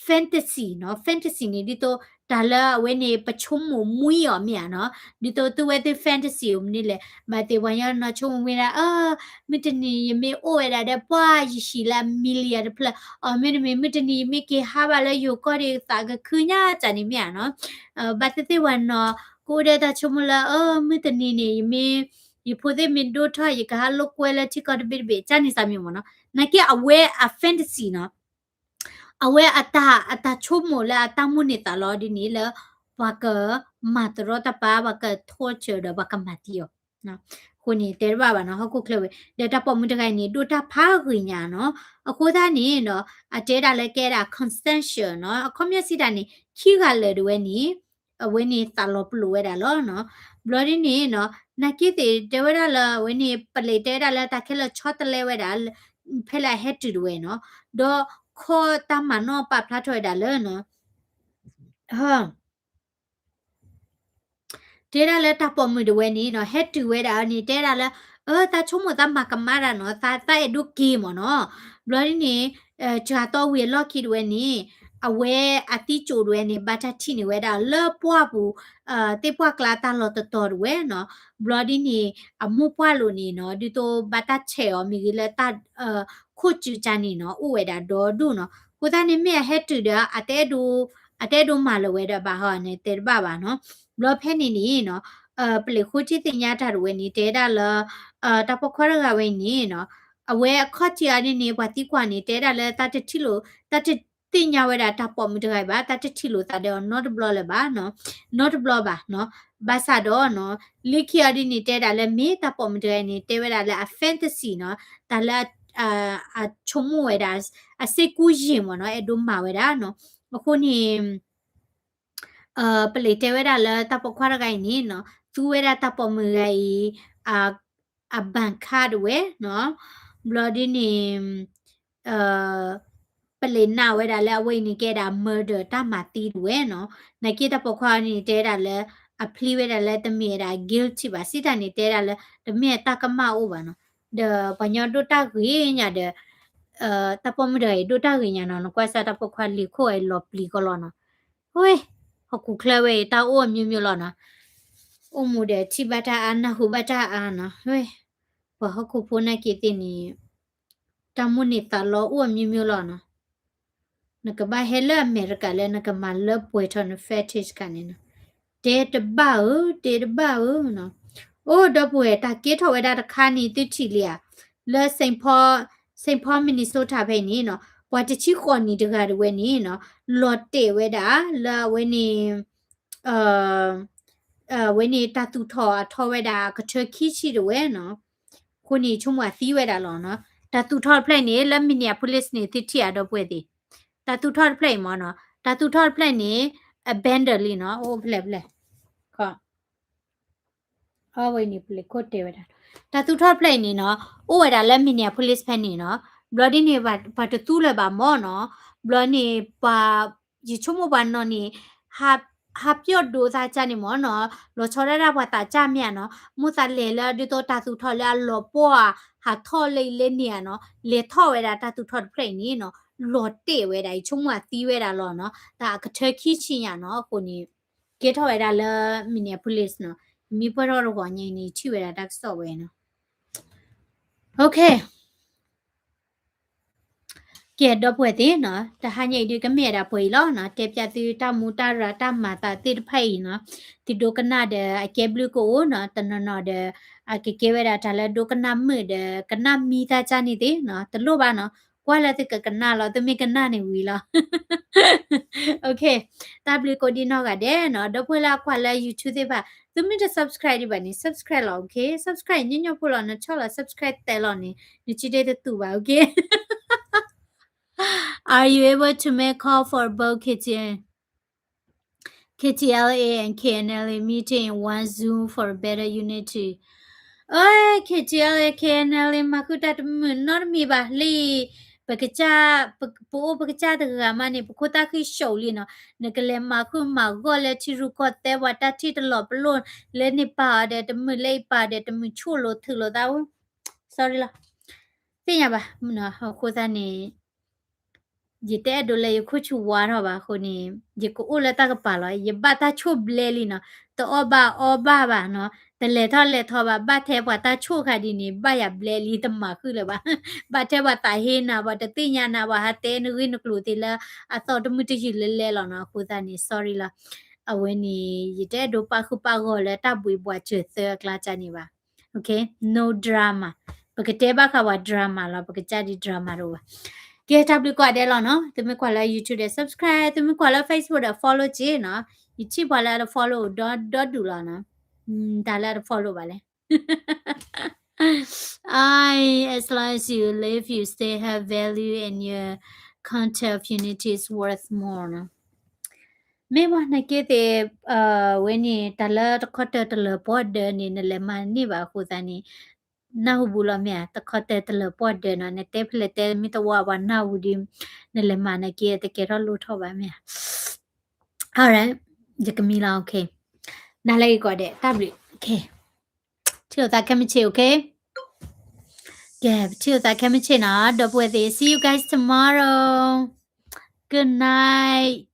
fantasy နီၤ. Fantasy န့ၣ် ဒ်သိးတၢ်လၢအဝဲန့ၣ် ပဆိကမိၣ်မှံအီၤမ့ၢ်ဧါနီၤ, ဒ်သိးသုဝဲသ့ၣ် fantasy အိၣ်မနုၤလဲၣ်, ဘၣ်သ့ၣ်ပှၤကညီနီၤ ဆိကမိၣ်ဝဲဒၣ် အၢ မုၢ်တနံၤယမ့ၢ်အိၣ်ဝဲဒၣ်ဒီးပှၤယဟံၣ်လၢအ million တဖျၢၣ်, အီၤမ့တမ့ၢ် မုၢ်တနံၤယမ့ၢ်က့ၤဟးဘၣ်လၢယိၤကီၢ်ဒံး သးကခုညါတၢ်န့ၣ်မ့ၢ်ဧါနီၤ. ဘၣ်သ့ၣ်သ့ၣ်ပှၤနီၤ ကအိၣ်ဒီးတၢ်ဆိကမိၣ်လၢ အၢ မုၢ်တနံၤန့ၣ် ယမ့ၢ် ယဖိသ့ၣ်မ့ၢ်ဒိၣ်ထီၣ် ယကဟးလိာ်ကွဲလၢထံကီၢ်တဘ့ၣ်တဘ့ၣ် ကန့ၣ်စ့ၢ်မ့ၢ်မ့ၢ်နီၤ. နာ်က့အဝဲအ fantasy နီၤ, အဝဲအတၢ် အတၢ်ဆိကမိၣ်လၢအတၢ်မိၣ်န့ၢ်သးလီဒ်န့ၣ်လၢ ပှၤကမၤတရီတပါ ပှၤက torture ဒီးပှၤကမၤသံအီၤ. အဃိန့ၣ် တဲတဘၣ်ဘၣ်နီၤ ဟီၣ်ခိၣ်ချၢဝဲ ဒီးတၢ်ပိာ်မုၣ်တဂၤအံၤန့ၣ် ဒိၣ်တၢ်ဖးဂ့ၤညါနီၤ. အဃိသတးန့ၣ်ဒီး အတဲဒၣ်လၢကဲဒၣ် consensual နီၤ. အခီပညီစံးတၢ်န့ၣ် ခံဂၤလၢာ်တဝဲန့ၣ် အဝဲန့ၣ်သးလီၤပလိာ်ဝဲဒၣ်လီၤနီၤ. ဘျီဒ်န့ၣ်နီၤ နာ်က့သ့ၣ်တဲဝဲဒၣ်လၢအဝဲန့ၣ် ပလံးတဲဝဲဒၣ်လၢတၢ်ခဲလၢာ်ဆီတလဲဝဲဒၣ် ဖဲလၢအဟဲတုၤတဝဲနီၤ, ဒီးခီတၢ်မၤနီၣ်ပာ်ဖျါထီၣ်ဝဲဒၣ်လၢနီၤ တဲဒၣ်လၢတၢ်ပိာ်မုၣ်တဝဲန့ၣ်နီၤ ဟဲတုၤဝဲဒၣ်န့ၣ် တဲဒၣ်လၢ အၢ သးဆိကမိၣ်သးမၤကမၣ်တၢ်နီၤ သး သးအဲၣ်ဒိးက့ၤမ့ၢ်နီၤ. ဘျီဒ်န့ၣ် စှၤသီဝံၤအလီၢ်ခံတဝဲန့ၣ် အဝဲအသံစိးတဝဲန့ၣ် ဘၣ်တၢ်ထံၣ်န့ၢ်ဝဲဒၣ်လၢပှၢ်ပူၤ သ့ၣ်ပှၢ်ကျါတၢ်လီၢ်တတီၤတဝဲနီၤ. ဘျီဒ်န့ၣ် အမိၢ်ပှၢ်လိာ်န့ၣ်နီၤ ဒ်သိးဘၣ်တၢ်ဆဲးအီၤမ့ၢ်ဂ့ၤလၢတၢ် ခိၣ်စုကၢန့ၣ်နီၤ အိၣ်ဝဲဒၣ်ဒီဒူၣ်နီၤ. အဃိသတးန့ၣ် မ့ၢ်အဟဲတုၤဒီး အတအဲၣ်ဒိး အတအဲၣ်ဒိးမၤလၢၤဝဲဒၣ်ဘၣ်ဟီန့ၣ် တဲတဘၣ်ဘၣ်နီၤ. ဘျီဖဲန့ၣ်န့ၣ်နီၤ ပလံးဃိထံသ့ၣ်ညါတၢ်တဝဲန့ၣ် တဲဒၣ်လၢ တၢ်ပိာ်ခွါတဂၤဝဲန့ၣ်နီၤ အဝဲအခီၣ်ထံးအီၤဒ်န့ၣ် ပှၤသံကွၢ်န့ၣ် တဲဒၣ်လၢတၢ်တထံၣ်လိာ် တၢ်တသ့ၣ်ညါဝဲဒၣ်တၢ်ပိာ်မုၣ်တဂၤအံၤဘၣ် တၢ်တထံၣ်လိာ်သးဒီးအီၤနီတဘျီလၢၤဘၣ်နီၤ နီတဘျီဘၣ်နီၤ. ဘၣ်ဆၣ်ဒီးနီၤ လၢခံအီၤဒ်န့ၣ် တဲဒၣ်လၢမ့ၢ်တၢ်ပိာ်မုၣ်တဂၤအံၤန့ၣ် တဲဝဲဒၣ်လၢအ fantasy နီၤ တၢ်လၢ အဆိကမိၣ်ဝဲဒၣ် အစိတ်ကူးယဉ် မ့ၢ်နီၤ အဲၣ်ဒိးမၤဝဲဒၣ်နီၤ. အဃိန့ၣ် ပလံးတဲဝဲဒၣ်လၢတၢ်ပိာ်ခွါတဂၤအံၤန့ၣ်နီၤ သူဝဲဒၣ်တၢ်ပိာ်မုၣ်ဂၤအံၤ အ bank card တဝဲနီၤ. ဘျီဒ်န့ၣ် ပလံးနာ်ဝဲဒၣ်လၢအဝဲအံၤန့ၣ် ကဲဒၣ် murder တၢ်မၤသံတဝဲနီၤ. နာ်က့တၢ်ပိာ်ခွါန့ၣ် တဲဒၣ်လၢ အ plead ဝဲဒၣ်လၢတမ့ၢ်ဝဲဒၣ် guilty ဘၣ် စံးတၢ်န့ၣ် တဲဒၣ်လၢ တမ့ၢ်အတၢ်ကမၣ်အိၣ်ဘၣ်နီၤ. ဒီးပှၤကညီဒိၣ်တၢ်ဂ့ၤညါဒီး တၢ်ပိာ်မုၣ်တဂၤအံၤ ဒိၣ်တၢ်ဂ့ၤညါနီၤ နကွၢ်စၢ်တၢ်ပိာ်ခွါလံၤခိၣ်အံၤလီၤပျံၤကီးလီၤနီၤ. ဝဲ ဟီၣ်ခိၣ်ချၢဝဲအံၤ တၢ်အိၣ်အမျိုးမျိုးလီၤနီၤ. အိၣ်မူဒီးထံၣ်ဘၣ်တၢ်အါ နၢ်ဟူဘၣ်တၢ်အါနီၤ. ဝဲ ပှၤဟီၣ်ခိၣ်ဖိနာ်က့သ့ၣ်န့ၣ် တၢ်မိၣ်န့ၢ်သးလီအိၣ်အမျိုးမျိုးလီၤနီၤ. နကဘၣ်ဟဲလၢအမဲရကၤလၢနကမၤလၢပှဲၤထီၣ်န fetish ခါန့ၣ်နီၤ. တဲတဘၣ်ဧၢ တဲတဘၣ်ဧၢနီၤ. အိၣ်ဒီပုၢ်ဝဲၢ် တၢ်ကဲထီၣ်ဝဲဒၣ်တခါန့ၣ် သုထံၣ်လံဧါ. လၢ Saint Paul Minnesota ဖဲအံၤန့ၣ်နီၤ ပှၤတဆံဃိးနံၣ်တဂၤတဝဲန့ၣ်နီၤ လီၤတဲာ်ဝဲဒၣ်လၢအဝဲန့ၣ် အဝဲန့ၣ် တၢ်သူၣ်ထီၣ်အထီဝဲဒၣ်အကထၢခံဆံတဝဲနီၤ. အဃိန့ၣ် ဆိကမိၣ်အသံဝဲဒၣ်လီၤနီၤ. တၢ်သူၣ်ထီၣ်တဖျၢၣ်န့ၣ် လၢ Minneapolis န့ၣ် သုထံၣ်ဧါ ဒီပုၢ်ဝဲၢ်သ့ၣ်. တၢ်သူၣ်ထီၣ်တဖျၢၣ်အံၤမ့ၢ်နီၤ တၢ်သူၣ်ထီၣ်တဖျၢၣ်အံၤန့ၣ် abandon လံနီၤ အိၣ်ဖျဲၣ်ဖျဲၣ် ခီ အဝဲန့ၣ် ပလံးခိၣ်တဲဝဲဒၣ် တၢ်သူၣ်ထီၣ်တဖျၢၣ်အံၤန့ၣ်နီၤ အိၣ်ဝဲဒၣ်လၢ Minneapolis ဖဲန့ၣ်နီၤ. ဘျီဒ်န့ၣ် ပှၤတသူလၢၤဘၣ်မ့ၢ်နီၤ. ဘျီန့ၣ် ပှၤ ယဆိကမိၣ်ပှၤနီၢ်န့ၣ် ဟးပျီၣ်ဒိးသးကၢ်န့ၣ်မ့ၢ်နီၤ လီၤဆီဒၣ်တၢ်ပှၤသးစၢ်မ့ၢ်ဧါနီၤ မိၢ်သးလဲၤလၢဒ်သိးတၢ်သူၣ်ထီၣ်လၢအလီၤပှီၢ်ဧါ ဟးထီၣ်လၢအံၤလၢန့ၣ်ဧါနီၤ လဲၤထီၣ်ဝဲဒၣ်တၢ်သူၣ်ထီၣ်တဖျၢၣ်အံၤန့ၣ်နီၤ လီၤတဲာ်ဝဲဒၣ် ယဆိကမိၣ်အသံဝဲဒၣ်လီၤနီၤ တၢ်အကထၢခံဆံညါနီၤ အဃိန့ၣ် ကဲထီၣ်ဝဲဒၣ်လၢ Minneapolis နီၤ မ့ၢ်ပှဲၤထီၣ်တဂီၤညါအံၤန့ၣ် ထံၣ်ဝဲဒၣ်တၢ်ကစီၣ်ဝဲနီၤ OK ကဲ ဒီပုၢ်ဝဲၢ်သ့ၣ်နီၤ တဟါညါအံၤဒုးကမ့ၢ်ဝဲဒၣ်ပှဲၤအံၤလီၤနီၤ တဲပၠးသုတၢ်မူတၢ်ရၤတၢ်မၤသးသ့ၣ်တဖၣ်အံၤနီၤ သုဒိကနၣ်ဒီးအကဲဘျုးကအိၣ်နီၤ တနီၤနီၤဒီး အကကဲဝဲဒၣ်တၢ်လၢဒိကနၣ်မုာ်ဒီး ကနၣ်မံသးကၢ်န့ၣ်သ့ၣ်နီၤ တလိၣ်ဘၣ်နီၤ ကွၢ်လၢသုကကနၣ်လီၤ သုမ့ၢ်ကနၣ်န့ၣ်ဝံၤလီၤ OK တၢ်ဘျုးကိးဒံနီၢ်ဂၤဒဲးနီၤ ဒီပုၢ်ဝဲၢ်လၢအကွၢ်လၢ YouTube သ့ၣ်တဖၣ် သုမ့ၢ်တ subscribe ဒံးဘၣ်န့ၣ် subscribe လီၤ OK subscribe ညီညီဖိလီၤ နဆီၣ်လီၤ subscribe တဲလီၤန့ၣ် နစုဒ့တတူၢ်ဘၣ် OK Are you able to make call for both K T L, K T L A and K N L A meeting in one Zoom for better unity? အ K T L A K N L A မၤဃုာ်တၢ်တမုာ်နီတမံၤဘၣ်လံ ပကစၢ် ပအိၣ်ပကစၢ်တဂၤမးန့ၣ် ပခိၣ်သၣ်ဃံၣ်ဆူၣ်လံနီၤ. နကလဲၤမၤဃုာ်မၤဂီၢ်လၢထံရူၢ်ကီၢ်သဲး ပှၤတၢ်ထံၣ်တလီၤပလိာ် လၢန့ၣ်ပာ်အီၤဒီးတမုာ် လၢအံၤပာ်အီၤဒီးတမုာ် ဆိၣ်လိာ်ထုးလိာ်သးအိၣ် sorry လီၤ. သ့ၣ်ညါဘၣ် အဃိသတးန့ၣ် ယတအဲၣ်ဒိးလၢယခိၣ်ဆူၣ်ဝါထီၣ်ဘၣ်အဃိန့ၣ် ယကအိၣ်လၢတၢ်ကပၤလီၤ. ယဘၣ်တၢ်ဆိၣ်ဘျဲလံနီၤ. တအီၣ်ဘၣ်အီဘၣ်ဘၣ်နီၤ. တလဲၤထီၣ်လဲၤထီဘၣ်. ဘၣ်ထဲပှၤတၢ်ဆိၣ်ခါဒ်န့ၣ် ဘၣ်ယၤဘျဲလံ တမၤဃုာ်လၢၤဘၣ်. ဘၣ်ထဲပှၤသးဟ့နၤ ပှၤတသ့ၣ်ညါနၤ ပှၤဟးတဲနဂ့ၢ်နကျိၤသ့လၢအသီတမုာ်တယုၢ်လဲၤလဲၤလီၤနီၤ. အဃိသတးန့ၣ် sorry လီၤ. အဝဲန့ၣ် ယတအဲၣ်ဒိးပာ်ဃုာ်ပာ်ဂီၢ်လၢတၢ်ဘှံးဘှီးစၢၤသၢအကျါကၢ်န့ၣ်ဘၣ်. Okay, no drama. ပကတဲဘၣ်ဃးပှၤ drama လီၤ. ပကစၢ်ဒ် drama တအိၣ်ဘၣ်. ကဲ တၢ်ဘျုးကိးဂၤဒဲးလီၤနီၤ. သုမ့ၢ်ကွၢ်လၢ YouTube ဒီး subscribe, သုမ့ၢ်ကွၢ်လၢ Facebook ဒီး follow က့နီၤ. ယထံၣ်ပှၤလၢအတ follow ဒီဒူၣ်လီၤနီၤ. တၢ်လၢအတ follow ဘၣ်လဲၣ်. I, as long as you live, you still have value and your content of unity is worth more နီၤ. မ့ၢ်ဝဲနာ်က့သ့ၣ် ဝဲန့ၣ် တၢ်လၢတခီတၢၢ်တလၢၤပှီၢ်ဒၢးန့ၣ် နလဲၤမၤန့ၢ်ဘၣ်အဃိသတးန့ၣ် နၢ်ဟူဘူးလီၤမ့ၢ်ဧါ. တခီတၢၢ်တလၢၤပှီၢ်ဒၢးနီၤ နတဲဖဲလဲၣ်တဲမ့ၢ်တဝါပှၤနၢ်ဟူဒီး နလဲၤမၤနာ်က့တကဲထီၣ်လိၣ်ထီၣ်ဘၣ်မ့ၢ်ဧါ. Alright, ယကမံလီၤ okay. နၤလၢဂ့ၤကိးဂၤဒဲး တၢ်ဘျုး okay. ထံၣ်လိာ်သးခဲမုၢ်ဆ့ၣ် okay. ကဲ ပထံၣ်လိာ်သးခဲမုၢ်ဆ့ၣ်နီၤ ဒီပုၢ်ဝဲၢ်သ့ၣ် see you guys tomorrow. Good night.